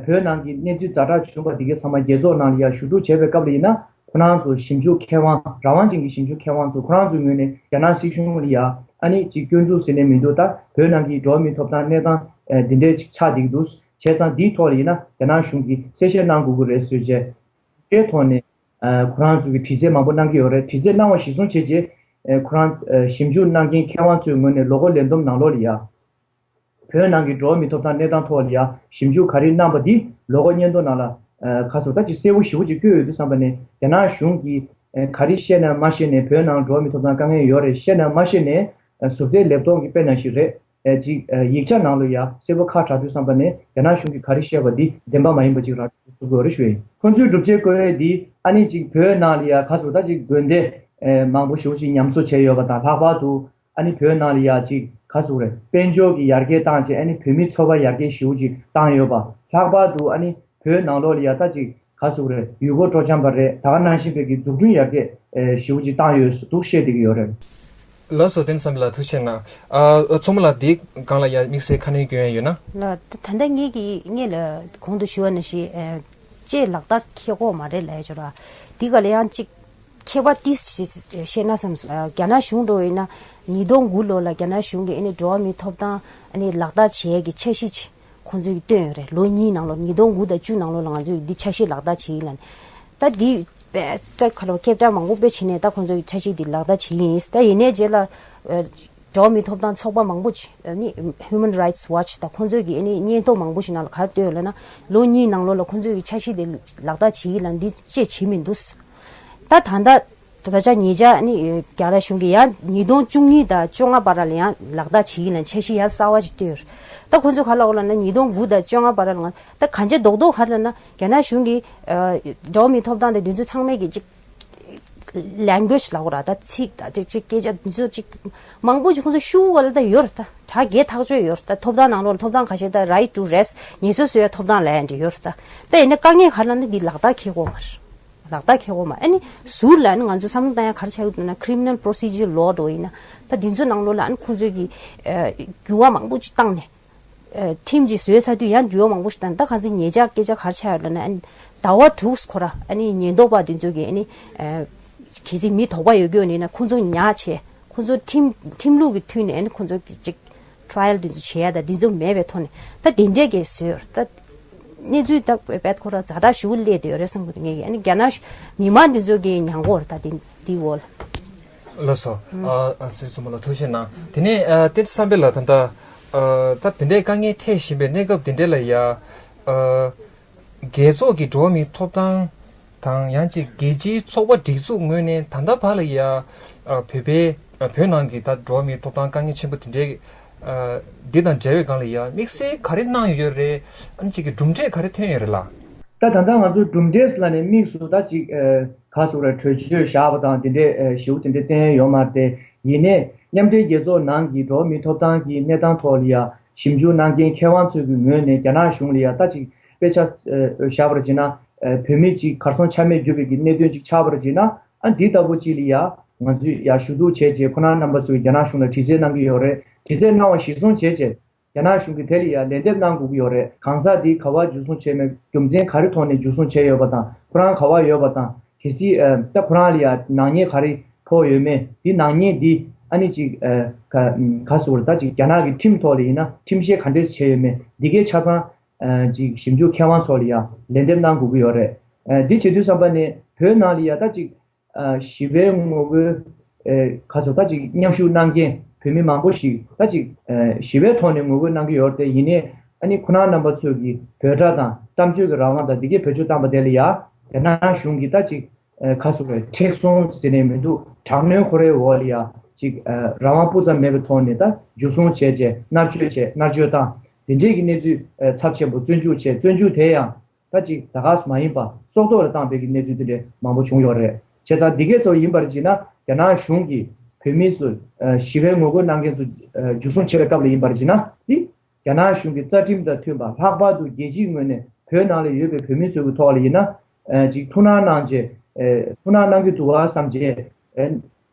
བོད་ནང་གི་གནས་ཚུལ་ཛ་དྲག་བྱུང་བ་འདི་གའི་ཚང་མ་རྒྱལ་ཚོགས་ནང་ལ་ཡ་ཞུ་གཏུག་བྱས་པའི་སྐབས་ལ་ཡིན་ན། ཁོ་རང་ཚོ་ཞིབ་འཇུག་མཁས་དབང་རང་དབང་ཅན་གྱི་ཞིབ་འཇུག་མཁས་དབང་ཚོ་ཁོ་རང་ཚོའི་ངོས་ནས་རྒྱ་ནག་སྲིད་གཞུང་ལ་ཡ་ཨ་ནི་ཅིག་སྐྱོན་འཛུགས་ཟེར་ནས་མི་འདུག་ད་བོད་ནང་གི་འགྲོ་བ་མིའི་ཐོབ་ཐང་གནས་སྟངས་ཨ་འདི་འདྲས་ཅིག་ཆགས་བསྡད་ཀྱི་འདུག་བྱས་ཙང་འདིའི་ཐོག་ལ་ཡིན་ན་རྒྱ་ནག་གཞུང་གིས་གསལ་བཤད་གནང་དགོས་ཀྱི་རེད་ཟེར་བྱས་དེའི་ཐོག་ནས་ཨ་ཁོ་རང་ཚོ་གི་དྲི་རྩད་མང་པོ་གནང་གི་ཡོད་རེད། དྲི་རྩད་གནང་བ་གཞིར་བཟུང་བྱས་རྗེས་ཨ་ཁོ་རང་ཨ་ཞིབ་འཇུག་གནང་མཁན་མཁས་དབང་ཚོའི་ངོས་ནས་ལོ་འཁོར་ལས་བསྡོམས་ནང་ལོགས་ལ་ཡ། བོད་ནང་གི་འགྲོ་བ་མིའི་ཐོབ་ཐང་གནས་སྟངས་ཐོག་ལ་ཡ་ཞིབ་འཇུག་ག་རེ་གནང་པ་འདི་ལོ་འཁོར་སྙན་ཐོ་ནང་ལ་ཨ་ཁ་སོ་ད་ཅིག་གསལ་པོ་ཞེ་པོ་ཅིག་བཀོད་ཡོད་དུས་ཙམ་པ་ནས་རྒྱ་ནག་གཞུང་གིས་ཨ་ག་རེ་བཤད་ན་མ་བཤད་ནས་བོད་ནང་འགྲོ་བ་མིའི་ཐོབ་ཐང་དཀའ་ངལ་ཡོད་རེད་བཤད་ན་མ་བཤད་ནས་ཨ་ཟུར་བལྟས་ལེབ་གཏོང་གི་དཔེ་ནང་བཞིན་རེད། ཨེ་ཅིག་ཨེ་ཡིག་ཆ་ནང་ལ་ཡ་གསལ་པོ་ཁ་གྲག་དུས་ཙམ་པ་ནས་རྒྱ་ནག་གཞུང་གིས་ག་རེ་བཤད་པ་འདི་བདེན་པ་མ་ཡིན་པ་ཅིག་ར་སྤྲོད་ཐུབ་དགོས་རེད་ཞུ་ཡིན། ཁོང་ཚོའི་སྒྲུབ་བྱེད་བཀོད་ཡས་འདི་ཨ་ནི་ཅིག་བོད་ནང་ལ་ཡ་ག་ཚོད་ད་ཅིག་དགོན་སྡེ་ཨེ་མང་པོ་ཞེ་པོ་ཅིག་ཉམས་གསོ་བྱས་ཡོད་པ་དང་། ལྷག་པར་དུ་ཨ་ནི་བོད་ནང་ལ་ཡ་ཅིག་ག་ཚོད་རེད། དཔལ་འབྱོར་གྱི་ཡར་རྒྱས་བཏང་བྱས་ཨ་ནི་བོད་མི་འཚོ་བ་ཡར་རྒྱས་ཞེ་པོ་ཅིག་བཏང་ཡོད་པ། ལྷག་པར་དུ་ཨ་ནི་བོད་ནང་ལོགས་ལ་ཡ་ད་ཅིག་ག་ཟེར་དགོས་རེད། ཡུལ་སྐོར་སྤྲོ་འཆམ་པ་རེད། ད་ག་ནང་བཞིན་བོད་ཀྱི་འཛུགས་སྐྲུན་ཡར་རྒྱས་ཨེ་ཞེ་པོ་ཅིག་བཏང་ཡོད་འདུག་བཤད་བསྡད་ཀྱི་ཡོད་རེད། ལགས་སོ། བསྟན་བསམ་ལགས་ཐུགས་རྗེ་གནང་། ཨ་མཚོ་མོ་ལགས་འདིའི་སྒང་ལ་ཡ་དམིགས་བསལ་ཁ་སྣོན་སྐྱོན་ཡ་ཡོད་ན། ལགས་ད་ལྟ་ངེད་ཀྱིས་ངེད་ལ་གོང་དུ་ཞུ་བ་ནང་བཞིན་ཨེ་ཅེས་ལག་བསྟར་འཁེལ་གོ་མ་རེད་ལབ་ཡ་ཅོ་ར། འདི་ག་ལ་ཡང་ཅིག་ཁྱད་པར་ཏིས་ཞིག་བཤད་ན་བསམ་སོང་། རྒྱ་ནག་གཞུང་འགྲོ་ཡིན་ན་ཉིས་སྟོང་དགུ་ལོ་ལ་རྒྱ་ནག་གཞུང་གིས་ཨ་ནི་འགྲོ་བ་མིའི་ཐོབ་ཐང་ཨ་ནི་ལག་བསྟར་བྱེད་ཡས་ཀྱི་འཆར་གཞི་ཅིག་ཁོང་ཚོས་ཀྱིས་བཏོན་ཡོད་རེད། ལོ་གཉིས་ནང་ལོགས་ཉིས་སྟོང་དགུ་དང་བཅུ་ནང་ལོགས་ལ་ང་ཚོས་འདི་འཆར་གཞི་ལག་བསྟར་བྱེད་ཡིན་ལབ་ནས། ད་འདི་དཔེ་ད་ག་ལ་ཁེབས་ཀྱང་མང་པོ་དཔེ་བྱས་ནས་ད་ཁོང་ཚོས་ཀྱིས་འཆར་གཞི་འདི་ལག་བསྟར་བྱེད་ཡིན། ད་ཡིན་ནའི་རྗེས་ལ་འགྲོ་བ་མིའི་ཐོབ་ཐང་ཚོགས་པ་མང་པོ་ཅིག་ཨ་ནི་Human Rights Watch་དང་ཁོང་ཚོས་ཀྱིས་ཨ་ནི་སྙན་ཐོ་མང་པོ་ཞིག་ནང་ལ་ག་རེ་བཏོན་ཡོད་ལབ་ན། ལོ་གཉིས་ནང་ལོགས་ལ་ཁོང་ཚོས་ཀྱིས་འཆར་གཞི་འདི་ལག་བསྟར་བྱེད་ཡིན་ལབ་འདི་ཅེས་བྱེད་མི་འདུག་ད་ད་ལྟ་ད་ལྟ་ཆ་ཉེ་ཆར་ནི་རྒྱ་ནག་གཞུང་གིས་ཡང་ཉིས་སྟོང་བཅུ་གཉིས་དང་བཅོ་ལྔ་བར་ལ་ཡང་ལག་བསྟར་བྱེད་ཀྱི་ལ་འཆར་གཞི་ཡང་གསར་བ་ཞིག་བཏོན་ཡོད། ད་ཁོ་ཚོས་ག་ལབ་ལབ་ན་ཉིས་སྟོང་དགུ་དང་བཅོ་ལྔ་བར་ལ་ང་ད་གང་ཅི་རྡོག་རྡོག་ག་རེ་ལབ་ན་རྒྱ་ནག་གཞུང་གིས་འགྲོ་བ་མིའི་ཐོབ་ཐང་དང་དེ་ཚོ་ཚང་མས་ཀྱི་ཅིག་language་ལབ་དགོས་ར། ད་ཚིག་ད་ཅིག་ཅིག་སྐད་ཆ་དེ་ཚོ་ཅིག་མང་པོ་ཅིག་ཁོ་ཚོ་ཤུ་ག་ལ་ད་ཡོད་ར། ད་གྲ་རྒྱས་ཐག་ཆོད་ཡོད་ར། ད་ཐོབ་ཐང་ནང་ལོགས་ལ་ཐོབ་ཐང་ཁ་ཤས་ད་right to rest་ངལ་གསོ་བཟོ་ཡ་ཐོབ་ཐང་ལབ་ཡ་འདྲ་ཡོད་ར། ད་ད་ཡིན་ན་དཀའ་ངལ་ག་རེ་ལབ་ན་འདི་ལག་བསྟར་འཁེལ་གོ་མ་རེད། ལག་བསྟར་འཁེལ་གོ་མ། ཨ་ནི་ཟུར་ལ་ཨ་ནི་ང་ཚོ་བསམ་བློ་བཏང་ཡ་ག་རེ་ཆགས་ཡོད་ན་Criminal Procedure Law་འགྲོ་ཡིན་ན་ད་འདི་ཚོ་ནང་ལོགས་ལ་ཨ་ནི་ཁོང་ཚོས་ཀྱི་འགྱུར་བ་མང་པོ་ཅིག་བཏང་ནས་ཁྲིམས་ཅིག་བཟོས་ཚར་དུས་ཡང་འགྱུར་བ་མང་པོ་ཞིག་བཏང་། ད་ག་ཚོད་ཉེ་ཆར་སྐད་ཆ་ག་རེ་ཆགས་ཡོད་ལབ་ན་ཨ་ནི་ཟླ་བ་དྲུག་ཁོ་ར་ཨ་ནི་ཉེན་རྟོག་པ་འདི་ཚོ་གིས་ཨ་ནི་གལ་སྲིད་མི་དོགས་པ་ཡོད་རྒྱུ་ཡིན་ན་ཁོང་ཚོ་ཉར་བྱས་ཁོང་ཚོ་ཁྲིམས་ཁྲིམས་ལུགས་ཀྱི་མཐུན་ནས་ཨ་ནི་ཁོང་ཚོ་ཅིག trial་འདི་ཚོ་བྱེད་ཡ་ད་འདི་ཚོ་མེད་པའི་ཐོག་ནས་ད་དེ་འདྲས་ཀྱི་བཟོས་ཡོད་རེད། ད་གནས་ཚུལ་ད་དཔེ་ཁོ་ར་ཛ་དྲག་ཞེ་པོ་སླེབས་བསྡད་ཡོད་རེད་བསམ་གི་འདུག་ངས་ཀྱི་ཨ་ནི་རྒྱ་ནག་མི་མང་འདི་ཚོ་གིས་མྱངས་གོ་རེད། ད་དེ་དེའི་འོག་ལ། ལགས་སོ། ཨ་ཨ་ཚེ་བཙུན་མ་ལ་ཐུགས་རྗེ་གནང་། དེ་ནས་ཨ་བསྟན་འཛིན་བསམ་འཕེལ་ལགས་ད་ལྟ་ཨ་ད་དེ་འདྲའི་དཀའ་ངལ་འཕྲད་བཞིན་པའི་གནས་སྐབས་དེ་འདྲས་ལ་ཡ་ཨ། རྒྱལ་ཚོགས་ཀྱི་འགྲོ་བ་མིའི་ཐོབ་ཐང་དང་ཡང་ཅིག་རྒྱལ་སྤྱིའི་ཚོགས་པ་སྒྲིག་འཛུགས་ངོས་ནས་ད་ལྟ་བར་ལ་ཡ་ཨ་བོད་པའི་ཨ་བོད་ནང་གི་ད་འགྲོ་བ་མིའི་ཐོབ་ཐང་དཀའ་ངལ་ཆེན་པོ་དེ་འདྲའི་ཨ་འདི་དང་འབྲེལ་བའི་སྒང་ལ་ཡ་དམིགས་བསལ་ག་རེ་གནང་ཡོད་རེད། ཨ་ནི་ཅིག་གི་གྲུབ་འབྲས་ག་རེ་ཐོན་ཡོད་རེད་ལགས། ད་ད་ལྟ་ང་ཚོ་གྲུབ་འབྲས་ལ་ནས་དམིགས་སུ་ད་ཅིག་ཨ་ག་ཟེར་རེད། གྲོས་ཆོད་བཞག་པ་དང་དེ་འདྲའི་ཨ་ཞེ་པོ་དེ་འདྲའི་བསྟན་ཡོད་མ་རེད་དེ། ཡིན་ནའི་མཉམ་འབྲེལ་རྒྱལ་ཚོགས་ནང་གི་འགྲོ་བ་མིའི་ཐོབ་ཐང་གི་གནས་སྟངས་ཐོག་ལ་ཡ་ཞིབ་འཇུག་གནང་མཁན་མཁས་དབང་ཚོས་ཀྱི་ངོས་ནས་རྒྱ་ནག་གཞུང་ལ་ཡ་ད་ཅིག་དཔེ་ཆ་ཨ་བཞག་པར་བྱས་ན་ཨ་བོད་མི་གཅིག་གར་སོང་ཆ་མེད་གྱུར་པའི་གི་གནད་དོན་གཅིག་ཆགས་པར་བྱས་ན་ཨ་འདི་ལྟ་བུ་གཅིག་ལ་ཡ་ང་ཚོས་ཡ་ཞུ་གཏུག་བྱས་རྗེས་ཁོ་རང་རྣམ་པ་ཚོས་རྒྱ་ནག་གཞུང་ལ་དྲི་རྩད་གནང་གི་ཡོད་རེད། དྲི་རྩད་གནང་བ་གཞིར་བཟུང་བྱས་རྗེས་རྒྱ་ནག་གཞུང་གིས་དེ་ལ་ཡ་ལན་འདེབས་གནང་དགོས་ཀྱི་ཡོད་རེད། གང་ཟག་འདི་ག་པར་འཇུ་བཟུང་བྱས་མེད། རྒྱུ་མཚན་ག་རེ་ཐོག་ནས་འཇུ་བཟུང་བྱས་ཡོད་པ་དང་ཁོ་རང་ག་པར་ཡོད་པ་དང་གལ་སྲིད་ཨ་ད་ཁོ་རང་ལ་ཡ་ནག་ཉེས་ག་རེ་ཕོག་ཡོད་མེད། འདི་ནག་ཉེས་འདི་ཨ་ནི་ཅིག་ཨ་ག་ག་ཟེར་དགོས་རེད། ད་ཅིག་རྒྱ་ནག་གི་ཁྲིམས་ཐོག་ལ་ཡིན་ན་ཁྲིམས་བཤེར་ག་འདྲས་བྱས་ཡོད་མེད་འདི་གའི་ཆ་ཚང་ཨ་ཅིག་ཞིབ་འཇུག་མཁས་དབང་ཚོ་ལ་ཡ་ལན་འདེབས་གནང་དགོས་ཀྱི་ཡོད་རེད། ཨ་འདི་བྱེད་དུས་ཙམ་པ་ནས་བོད་ནང་ལ་ཡ་ད་ཅིག་ཨ་ཞི་བའི་ངོ་རྒོལ་ཨ་ག་ཚོད་ད་ཅིག་མཉམ་ཞུགས་གནང་མཁན་བོད་མི་མང་པོ་ཞིག་ད་ཅིག་ཨ་ཞི་བའི་ཐོག་ནས་ངོ་རྒོལ་གནང་གི་ཡོད་རེད་དེ། ཡིན་ནའི་ཨ་ནི་ཁོ་རང་རྣམ་པ་ཚོས་ཀྱི་འབོད་སྒྲ་དང་གཏམ་བརྗོད་ཀྱི་རང་དབང་དང་འདི་གའི་བེད་སྤྱོད་བཏང་པ་དེ་ལ་ཡ་རྒྱ་ནག་གཞུང་གིས་ད་ཅིག་ཨ་ག་ཟེར་དགོས་རེད། མཁྲེགས་བཟུང་ཟེར་ནས་མི་འདུག་དྲག་གནོན་ཁོ་རའི་འོག་ལ་ཡ་ཅིག་ཨ་རང་དབང་སྤུ་ཙམ་མེད་པའི་ཐོག་ནས་ད་འཇུ་བཟུང་བྱས་རྗེས་མནར་གཅོད་བྱས། མནར་གཅོད་བཏང་དེ་འདྲས་ཀྱི་གནས་ཚུལ་ཨ་ཚབས་ཆེན་པོ་བཙོན་འཇུག་བྱས། བཙོན་འཇུག་དེ་ཡང་ད་ཅིག་ད་ག་སུ་མ་ཡིན་པ་སྲོག་ཐོག་ལ་བཏང་པའི་གི་གནས་ཚུལ་དེ་འདྲ་མང་པོ་བྱུང་ཡོད་རེད། བྱས་ཙང་འདི་གའི་ཚོ་ཡིན་པར་བྱས་ན་རྒྱ་ནག་གཞུང་གིས་བོད་མི་ཚོ་ཨ་ཞི་བའི་ངོ་རྒོལ་གནང་མཁན་ཚོ་ཨ་འཇུ་བཟུང་བྱེད་པའི་སྐབས་ལ་ཡིན་པར་བྱས་ན་འདི་རྒྱ་ནག་གཞུང་གི་རྩ་ཁྲིམས་དང་མཐུན་པ། ལྷག་པར་དུ་རྒྱལ་སྤྱིའི་ངོས་ནས་བོད་ནང་ལ་ཡོད་པའི་བོད་མི་ཚོའི་གི་ཐོག་ལ་ཡིན་ན་ཨ་ཅིག་ཐུགས་སྣང་གནང་བྱས་ཨ་ཐུགས་སྣང་གནང་གི་འདུག་ག་བསམ་བྱས་ཨ་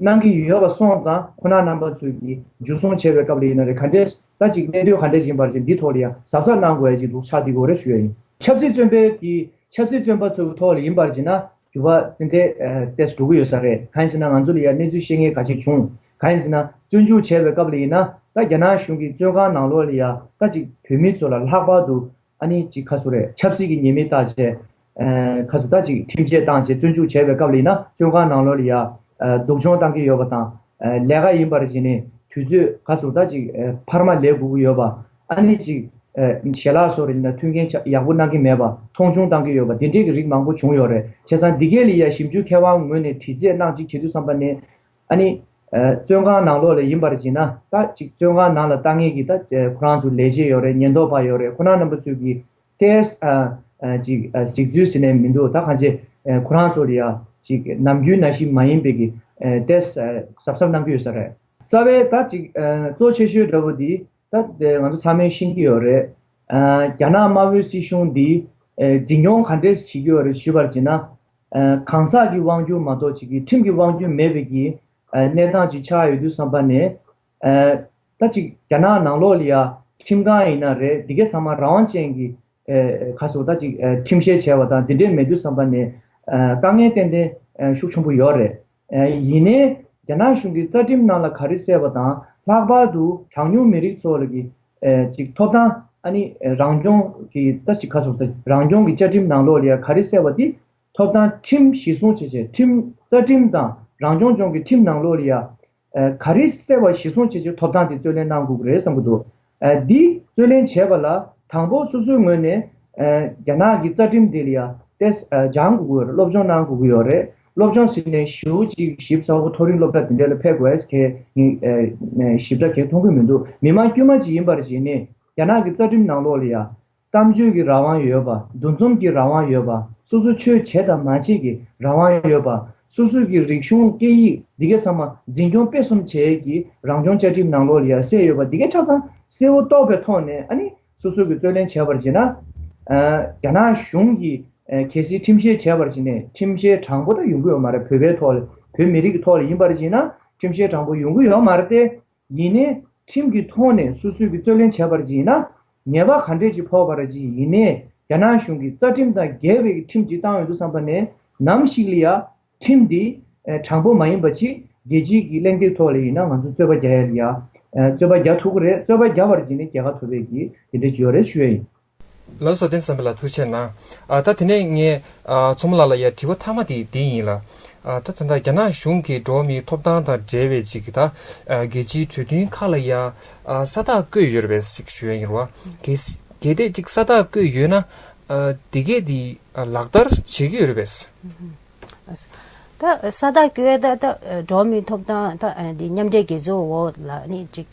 གནང་གི་ཡོད་པ་སོང་ཙང་ཁོ་ན་རྣམ་པ་ཚོས་ཀྱིས་འཇུ་བཟུང་བྱས་པའི་སྐབས་ལ་ཡིན་ན་རེད། ག་འདྲས་ད་ཅིག་གནད་དོན་ག་འདྲས་ཡིན་པར་བྱས་འདི་ཐོག་ལ་ཡང་གཟབ་གཟབ་གནང་དགོས་ཡ་ཅིག་འདུག་ཆགས་འདི་དགོས་རེད་ཞུ་ཡ་ཡིན། ཆབ་སྲིད་བཙོན་པའི་གི་ཆབ་སྲིད་བཙོན་པ་ཚོའི་ཐོག་ལ་ཡིན་པར་བྱས་ན་འགྱུར་བ་ཏན་ཏན་ཏེས་འགྲོ་གི་ཡོད་ས་རེད། གང་ཡིན་ཟེར་ན་ང་ཚོ་ལ་ཡང་གནས་ཚུལ་ཤེས་མཁན་ཁ་ཤས་བྱུང་། གང་ཡིན་ཟེར་ན་བཙོན་འཇུག་བྱས་པའི་སྐབས་ལ་ཡིན་ན་ད་རྒྱ་ནག་གཞུང་གི་བཙོན་ཁང་ནང་ལོགས་ལ་ཡ་ད་ཅིག་བོད་མི་ཚོ་ལ་ལྷག་པར་དུ་ཨ་ནི་ཅིག་ག་ཟེར་དགོས་རེད། ཆབ་སྲིད་ཀྱི་ཉེས་མིང་བཏགས་བྱས་ཨ་ག་ཟེར་ད་ཅིག་ཁྲིམས་ཆད་བཏང་བྱས་བཙོན་འཇུག་བྱས་པའི་སྐབས་ལ་ཡིན་ན་བཙོན་ཁང་ནང་ལོགས་ལ་ཡ་ཨ་སྡུག་སྦྱོང་བཏང་གི་ཡོད་པ་དང་། ཨ་ལས་ཀ་ཡིན་པར་བྱས་ནས་དུས་ཚོད་ག་ཟེར་ད་ཅིག་ཨ་འཕར་མ་ལས་དགོས་ཀྱི་ཡོད་པ། ཨ་ནི་ཅིག་ཨ་ཞལ་ལག་སོགས་རེད་ན་མཐུན་རྐྱེན་ཆ་ཡག་པོ་གནང་གི་མེད་པ། མཐོང་ཆུང་བཏང་གི་ཡོད་པ། འདི་འདྲའི་གི་རིགས་མང་པོ་བྱུང་ཡོད་རེད། བྱས་ཙང་འདི་གའི་ལ་ཡ་ཞིབ་འཇུག་མཁས་དབང་ངོས་ནས་དྲི་རྩད་གནང་ཅིག་བྱེད་དུས་ཙམ་པ་ནས་ཨ་ནི་ བཙོན་ཁང་ནང་ལོགས་ལ་ཡིན་པར་བྱས་ན་ད་ཅིག་བཙོན་ཁང་ནང་ལ་ལྟ་མཁན་གྱི་ད་ཁོ་རང་ཚོ་ལས་བྱེད་ཡོད་རེད། ཉེན་རྟོག་པ་ཡོད་རེད། ཁོ་རང་རྣམ་པ་ཚོས་ཀྱི་ཏེས་ཅིག་གཟིགས་ཚུལ་ཟེར་ནས་མི་འདུག་ད་གང་ཅི་ཁོ་རང་ཚོ་ལ་ཡ་ཅིག་ནམ་རྒྱུན་ནང་བཞིན་མ་ཡིན་པའི་གི་ཏེས་གཟབ་གཟབ་གནང་གི་ཡོད་ས་རེད། རྩ་བའི་ད་ཅིག་གཙོ་ཆེ་ཤོས་འདྲ་བོ་འདི་ད་ང་ཚོ་ཚང་མས་ཤེས་ཀྱི་ཡོད་རེད། རྒྱ་ནག་དམར་པོའི་སྲིད་གཞུང་འདི་འཛིན་སྐྱོང་ག་འདྲས་བྱེད་ཀྱི་ཡོད་རེད་ཞུས་པར་བྱས་ན། གང་ཟག་གི་དབང་སྒྱུར་མ་གཏོགས་ཅིག་གི་ཁྲིམས་ཀྱི་དབང་སྒྱུར་མེད་པའི་གི་གནས་སྟངས་ཅིག་ཆགས་ཡོད་དུས་ཙམ་པ་ནས། ད་ཅིག་རྒྱ་ནག་ནང་ལོགས་ལ་ཡ་ཁྲིམས་ཁང་ཡིན་ན་རེད། འདི་གའི་ཚང་མ་རང་དབང་ཅན་གྱི་ཁ་སོ་ད་ཅིག་ཁྲིམས་བཤེར་བྱས་པ་དང་འདི་འདྲས་མེད་དུས་ཙམ་པ་ནས་དཀའ་ངལ་ཏན་ཏན་ཤུགས་ཆེན་པོ་ཡོད་རེད། ཡིན་ནའི་རྒྱ་ནག་གཞུང་གི་རྩ་ཁྲིམས་ནང་ལ་ག་རེ་གསལ་བ་དང་། ལྷག་པར་དུ་གྲངས་ཉུང་མི་རིགས་ཚོ་ལ་གི་ཅིག་ཐོབ་ཐང་ཨ་ནི་རང་སྐྱོང་གི་ད་ཅིག་ཁ་སོ་ད་རང་སྐྱོང་གི་བཅའ་ཁྲིམས་ནང་ལོགས་ལ་ཡ་ག་རེ་གསལ་བ་དེ། ཐོབ་ཐང་ཁྲིམས་གཞི་བཟུང་བྱས་བྱས་ཁྲིམས་རྩ་ཁྲིམས་དང་རང་སྐྱོང་ལྗོངས་ཀྱི་ཁྲིམས་ནང་ལོགས་ལ་ཡ། ག་རེ་གསལ་བ་གཞི་བཟུང་བྱས་བྱས་ཐོབ་ཐང་དེ་རྩོད་ལེན་གནང་དགོས་ཀྱི་རེད་བསམ་གྱི་འདུག་འདི་རྩོད་ལེན་བྱས་པ་ལ་དང་པོ་སོ་སོའི་ངོས་ནས་རྒྱ་ནག་གི་རྩ་ཁྲིམས་དེ་ལ་ཡ་ཏེས་སྦྱང་དགོས་ཀྱི་ཡོད་རེད། སློབ་སྦྱོང་གནང་དགོས་ཀྱི་ཡོད་རེད། སློབ་སྦྱོང་ཟེར་ནས་ཞེ་པོ་ཅིག་ཞིབ་ཚགས་པོ་མཐོ་རིམ་སློབ་གྲྭ་དེ་འདྲ་ལ་ཕེབས་དགོས་ཀྱི་ཞིབ་ཕྲ་གང་མཐོང་གི་མི་འདུག་མི་མང་དཀྱུས་མ་ཅིག་ཡིན་པར་བྱས་ནས་རྒྱ་ནག་གི་རྩ་ཁྲིམས་ནང་ལོགས་ལ་ཡ། གཏམ་བརྗོད་ཀྱི་རང་དབང་ཡོད་པ། འདུ་འཛོམས་ཀྱི་རང་དབང་ཡོད་པ། སོ་སོ་ཆོས་བྱེད་དང་མ་བྱེད་ཀྱི་རང་དབང་ཡོད་པ། སོ་སོ་གི་རིག་གཞུང་སྐད་ཡིག་འདི་ག་ཚང་མ་འཛིན་སྐྱོང་སྤེལ་གསུམ་བྱེད་ཀྱི་རང་སྐྱོང་བཅའ་ཁྲིམས་ནང་ལོགས་ལ་ཡང་གསལ་ཡོད་པ། འདི་ག་ཆ་ཚང་གསལ་བོ་རྟོགས་པའི་ཐོག་ནས་ཨ་ནི་སོ་སོ་གི་རྩོད་ལེན་བྱས་པར་བྱས་ན། རྒྱ་ནག་གཞུང་གིས་གལ་སྲིད་ཁྲིམས་བཤེར་བྱས་པར་བྱས་ནས་ཁྲིམས་བཤེར་དྲང་པོ་ད་ཡོང་གི་ཡོད་མ་རེད། བོད་པའི་ཐོག་ལ་བོད་མི་རིགས་ཀྱི་ཐོག་ལ་ཡིན་པར་བྱས་ན་ཁྲིམས་བཤེར་དྲང་པོ་ཡོང་གི་ཡོད་མ་རེད་དེ། ཡིན་ནའི་ཁྲིམས་ཀྱི་ཐོག་ནས་སོ་སོས་ཀྱི་རྩོད་ལེན་བྱས་པར་ཡིན་ན་ཉེས་པ་ག་འདྲས་ཅིག་ཕོག་པ་རེད། ཅིག་ཡིན་ནའི་རྒྱ་ནག་གཞུང་གིས་རྩ་ཁྲིམས་དང་འགལ་བའི་ཁྲིམས་ཅིག་བཏང་ཡོང་དུས་ཙམ་པ་ནས་ནམ་ཞིག་ལ་ཡ་ཁྲིམས་འདི་དྲང་པོ་མ་ཡིན་པ་ཅིག་རྒྱལ་སྤྱིའི་གི་གླེང་སྟེགས་ཐོག་ལ་ཡིན་ན་ང་ཚོ་རྩོད་པ་རྒྱག་ཡ་ལ་ཡ་རྩོད་པ་རྒྱག་ཐུབ་ཀྱི་རེད། རྩོད་པ་རྒྱག་པར་བྱས་ནས་རྒྱལ་ཁ་ཐོབ་པའི་གི་དེ་འདྲས་ཅིག་ཡོད་རེད་ཞུ་ཡ་ཡིན། ལགས་སོ། བསྟན་བསམ་འཕེལ་ལགས་ཐུགས་རྗེ་གནང་། ཨ་ད་དེ་ནས་ངས་ཨ་མཚོ་མོ་ལགས་ལ་ཡ་དྲི་བ་མཐའ་མ་དེ་དེ་ཡིན་ལ། ཨ་ད་ད་ལྟ་རྒྱ་ནག་གཞུང་གིས་འགྲོ་བ་མིའི་ཐོབ་ཐང་དང་འབྲེལ་བའི་ཅིག་གི་ད་ཨ་རྒྱལ་སྤྱིའི་གྲོས་མཐུན་ཁག་ལ་ཡ་ཨ་ས་རྟགས་བཀོད་ཡོད་རེད་པས་ཅིག་ཞུ་ཡ་ཡིན་རེད་བ། གལ་གལ་ཏེ་ཅིག་ས་རྟགས་བཀོད་ཡོད་ན་ཨ་དེ་གས་དེ་ཨ་ལག་བསྟར་བྱེད་ཀྱི་ཡོད་རེད་པས། ད་ས་རྟགས་བཀོད་ད་ད་འགྲོ་བ་མིའི་ཐོབ་ཐང་ད་འདི་མཉམ་འབྲེལ་རྒྱལ་ཚོགས་འོག་ལ་ནི་ཅིག་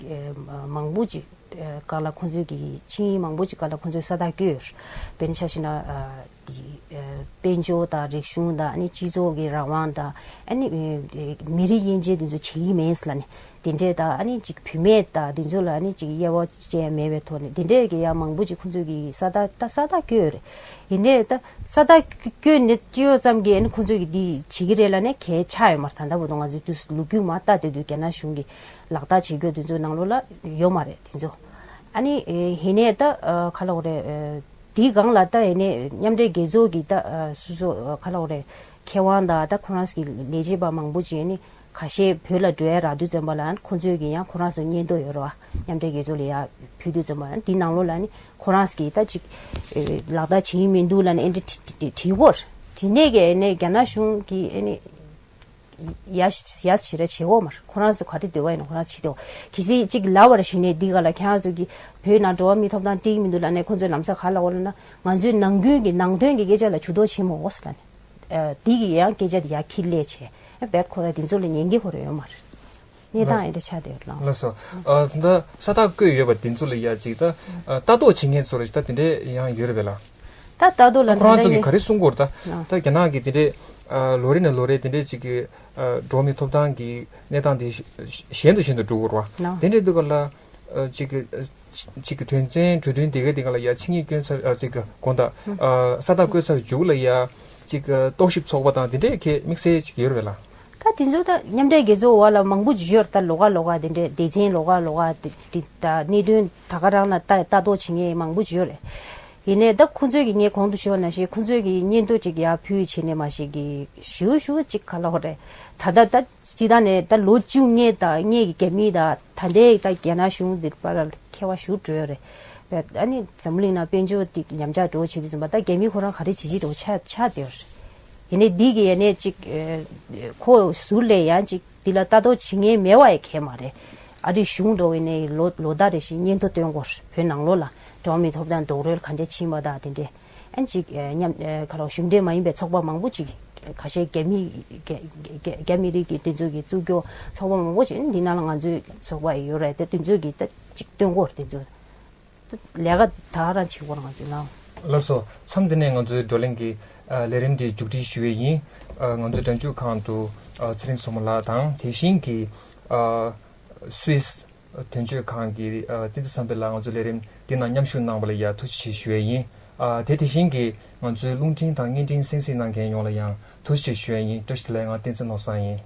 མང་པོ་ཅིག་སྒང་ལ་ཁོང་ཚོས་ཀྱི་ཆིངས་ཡིག་མང་པོ་ཅིག་སྒང་ལ་ཁོང་ཚོས་ས་རྟགས་བཀོད་ཡོད། དཔེར་ན་ཆ་བཞག་ན་ཨ་དེ་ཨ་དཔལ་འབྱོར་དང་རིག་གཞུང་དང་ཨ་ནི་སྤྱི་ཚོགས་ཀྱི་རང་དབང་དང་ཨ་ནི་ཨ་མི་རིགས་དབྱེ་འབྱེད་དེ་ཚོ་བྱེད་ཀྱི་མེད་ཟེར་ལབ་ནས་དེ་འདྲས་དང་ཨ་ནི་ཅིག་བུད་མེད་དང་དེ་ཚོ་ལ་ཨ་ནི་ཅིག་དབྱེ་བ་ཅན་མེད་པའི་ཐོག་ནས་དེ་འདྲས་ཀྱི་ཡང་མང་པོ་ཅིག་ཁོང་ཚོས་ཀྱི་ས་རྟགས་ད་ས་རྟགས་བཀོད་ཡོད་རེད། ཡིན་ནའི་ད་ས་རྟགས་བཀོད་ནས་བཀོད་ཡོད་ཙམ་གྱིས་ཨ་ནི་ཁོང་ཚོས་ཀྱི་འདི་བྱེད་ཀྱི་རེད་ལབ་ནས་གལ་ཆགས་ཡོད་མ་རེད། ད་ལྟ་བར་དུ་ང་ཚོས་དུས་ལོ་རྒྱུས་མ་ལྟ་དེ་དུས་རྒྱ་ནག་གཞུང་གིས་ལག་བསྟར་བྱེད་རྒྱུ་དེ་ཚོའི་ནང་ལོགས་ལ་ཡོད་མ་རེད་དེ་ཚོ། ཨ་ནི་ཨེ་ཡིན་ནའི་ད་ཨ་ག་ལབ་དགོས་རེད། ཨེ་དེའི་སྒང་ལ་ད་ཡིན་ནའི་མཉམ་འབྲེལ་རྒྱལ་ཚོགས་ཀྱི་ད་ཨ་སོ་སོ་ཨ་ག་ལབ་དགོས་རེད། མཁས་དབང་དང་ད་ཁོ་རང་ཚོ་གི་ལས་བྱེད་པ་མང་པོ་ཅིག་ཨ་ནི་ཁ་ཤས་བོད་ལ་འགྲོ་ཡ་རག་དུས་ཙམ་པ་ལ་ཁོ་ཚོས་ཀྱི་ཡང་ཁོ་རང་ཚོ་སྙན་ཐོ་ཡོད་རེད་བ། མཉམ་འབྲེལ་རྒྱལ་ཚོགས་ལ་ཡ་ཕུལ་དུས་ཙམ་པ་འདི་ནང་ལོགས་ལ་ནི་ཁོ་རང་ཚོ་གི་ད་ཅིག་ཨེ་ལག་བསྟར་བྱེད་ཀྱི་མི་འདུག་ལབ་ནས་ཨེ་འདྲ་དྲི་དྲི་དྲི་གོ་རེད། དྲི་ནས་ཀྱི་ཨེ་ནས་རྒྱ་ནག་གཞུང་གིས་ཨེ་ནས་ཡ་ཡ་ཞེ་དྲག་བྱེད་དགོས་མ་རེད། ཁོ་རང་ཚོ་ག་རེ་འདོད་པ་ཡིན་ན་ཁོ་རང་ཚོ་བྱེད་དགོས། གལ་སྲིད་ཅིག་ལབ་པར་ཞིག་ནས་འདི་ག་ལ་ཁྱེད་རང་ཚོ་གི་བོད་ནང་འགྲོ་བ་མིའི་ཐོབ་ཐང་སྤྲད་ཀྱི་མི་འདུག་ལབ་ནས་ཁོ་ཚོས་ལམ་སང་ག་ལབ་དགོས་ལབ་ན་ང་ཚོས་ནང་ཁུལ་གྱི་ནང་དོན་གྱི་སྐད་ཆ་ལ་ཇུས་གཏོགས་བྱེད་མི་དགོས་ལབ་ནས། ཨ་འདི་གི་ཡང་སྐད་ཆ་འདི་ཡར་ཁྱེར་སླེབས་བྱས་ཨ་བེད་ཁོ་ར་འདི་ཚོ་ལ་ཉན་གྱི་ཁོ་ར་ཡོད་མ་རེད། གནས་སྟངས་ལགས་ཨེ་འདྲ་ཆགས་བསྡད་ཡོད་ལགས། ལགས་སོ། ཨ་ད་ས་རྟགས་བཀོད་ཡོད་པ་འདི་ཚོ་ལ་ཡ་ཅིག་ད་ཨ་ལྟ་རྟོག་བྱེད་མཁན་ཚོ་ལ་ད་དེ་འདྲས་ཡང་ཡོད་རེད་པས་ལགས། ད་ལྟ་རྟོག་ལ་ཁོ་རང་ཚོ་གིས་ག་རེ་གསུང་གི་ཡོད་རེད་ད། ལགས། ད་རྒྱ་ནག་གིས་དེ་འདྲས་ཨ་ལོ་རེ་ནས་ལོ་རེ་དེ་འདྲས་ཅིག་གི་ཨ་འགྲོ་བ་མིའི་ཐོབ་ཐང་གི་གནས་སྟངས་དེ་ཞན་དུ་ཞན་དུ་འགྲོ་གི་ཡོད་རེད་བ། ལགས། དེ་འདྲས་འདུག་ག་ལ། ཨ་གཅིག་གི་ཨ་གཅིག་གི་དོན་ཚན་གྲོས་མཐུན་དེ་གའི་སྟེང་ལ་ཡ་ཆིངས་ཡིག་བསྐྱོན་ཚར། ཨ་གཅིག་གི་དགོངས་དག་ཨ་ས་རྟགས་བཀོད་ཚར་མཇུག་ལ་ཡ་གཅིག་གི་རྟོག་ཞིབ་ཚོགས་པ་དང་དེ་འདྲས་ཁྱེད་དམིགས་བསལ་ཅིག་ཡོད་རེད་པས་ལགས། ད་དེ་ཚོ་ད་མཉམ་འབྲེལ་རྒྱལ་ཚོགས་འོག་ལ་མང་པོ་ཅིག་ཡོད་རེད། ད་ལོགས་ཀ་ལོགས་ཀ་དེ་འདྲས་སྡེ་ཚན་ལོགས་ཀ་ལོགས་ཀ་དེ་དེ་ད་གནད་དོན་ད་ག་རང་ལ་ལྟ་ལྟ་རྟོག་བྱེད་མཁན་མང་པོ་ཅིག་ཡོད་རེད། ཡིན་ནའི་ད་ཁོང་ཚོས་ཀྱི་ངས་གོང་དུ་ཞུས་པ་ནང་བཞིན་ཁོང་ཚོས་ཀྱི་སྙན་ཐོ་ཅིག་ཡར་ཕུལ་བྱས་ནས་མ་ཞིག་གི་ཞུ་ཞུ་ཅིག་ག་ལ་འོ་རེད། ད་ལྟ་ད། སྤྱི་བཏང་ནས་ད་ལོ་བཅུ་སྔོན་དང་སྔོན་གྱི་རྒྱ་མི་དང་ད་ལྟའི་ད་རྒྱ་ནག་གཞུང་འདི་བར་ལ་ཁྱད་པར་ཞེ་པོ་འགྲོ་ཡོད་རེད། བས་ཨ་ནི་འཛམ་གླིང་ནང་དཔལ་འབྱོར་འདི་ཉམས་ཆག་འགྲོ་བྱེད་དུས་ཙམ་པ་ད་རྒྱ་མི་ཁོ་རང་ག་རེ་བྱེད་ཀྱི་འགྲོ་ཆགས་ཆགས་བསྡད་ཡོད་རེད། ཡིན་ནའི་འདི་གི་ཡ་ནས་ཅིག་ཁོ་ཟུར་ལས་ཡང་ཅིག་འདི་ལ་ལྟ་རྟོག་བྱེད་མཁན་མེད་པ་ཡང་གང་མ་རེད། ཨ་རིའི་གཞུང་འགྲོ་བའི་ནས་ལོ་ལོ་ཟླ་རེ་བཞིན་སྙན་ཐོ་སྟོན་དགོས་རེད། བོད་ནང་ལོགས་ལ་འགྲོ་བ་མིའི་ཐོབ་ཐང་རྡོག་རོལ་ག་འདྲས་ཕྱིན་པ་དང་དེ་འདྲས། ཨན་ཅིག་ཨ་མཉམ་ཨ་ག་རེ་གཞུང་འབྲེལ་མ་ཡིན་པའི་ཚོགས་པ་མང་པོ་ཅིག་ ཁ་ཤས་རྒྱ་མི་རྒྱ་རྒྱ་རྒྱ་མི་རིགས་ཀྱི་དེ་ཚོ་གི་བཙུགས་རྒྱུ་ཚོགས་པ་མང་པོ་ཅིག་འདི་ནང་ལ་ང་ཚོའི་ཚོགས་པ་ཡོད་རེད་དེ། དེ་ཚོ་གི་ད་ཅིག་སྟོན་གོ་རེད། དེ་ཚོ་ད་ལས་ཀ་ད་ག་རང་བྱེད་གོ་རེད་ང་ཚོའི་ནང་། ལགས་སོ། མཚམས་འདི་ནས་ང་ཚོའི་བགྲོ་གླེང་གི་ཨ་ལས་རིམ་འདི་མཇུག་སྒྲིལ་ཞུ་ཡས་ཡིན། ཨ་ང་ཚོའི་སྒྲ་འཇུག་ཁང་དུ་ཨ་ཚེ་རིང་མཚོ་མོ་ལགས་དང་དེ་བཞིན་གྱི་ཨ་སུད་སི་དོན་གཅོད་ཁང་གི་ཨ་བསྟན་འཛིན་བསམ་འཕེལ་ལགས་ང་ཚོའི་ལས་རིམ་འདི་ནང་མཉམ་ཞུགས་གནང་བ་ལ་ཡ་ཐུགས་རྗེ་ཆེ་ཞུ་ཡས་ཡིན། ཨ་དེ་དེ་བཞིན་གྱི་ང་ཚོའི་རླུང་འཕྲིན་དང་བརྙན་འཕྲིན་གསན་གཟིགས་གནང་མཁན་ཡོངས་ལ་ཡང་ཐུགས་རྗེ་ཆེ་ཞུ་ཡས་ཡིན། བཀྲ་ཤིས་བདེ་ལེགས། ང་བསྟན་འཛིན་ནོར་བཟང་ཡིན།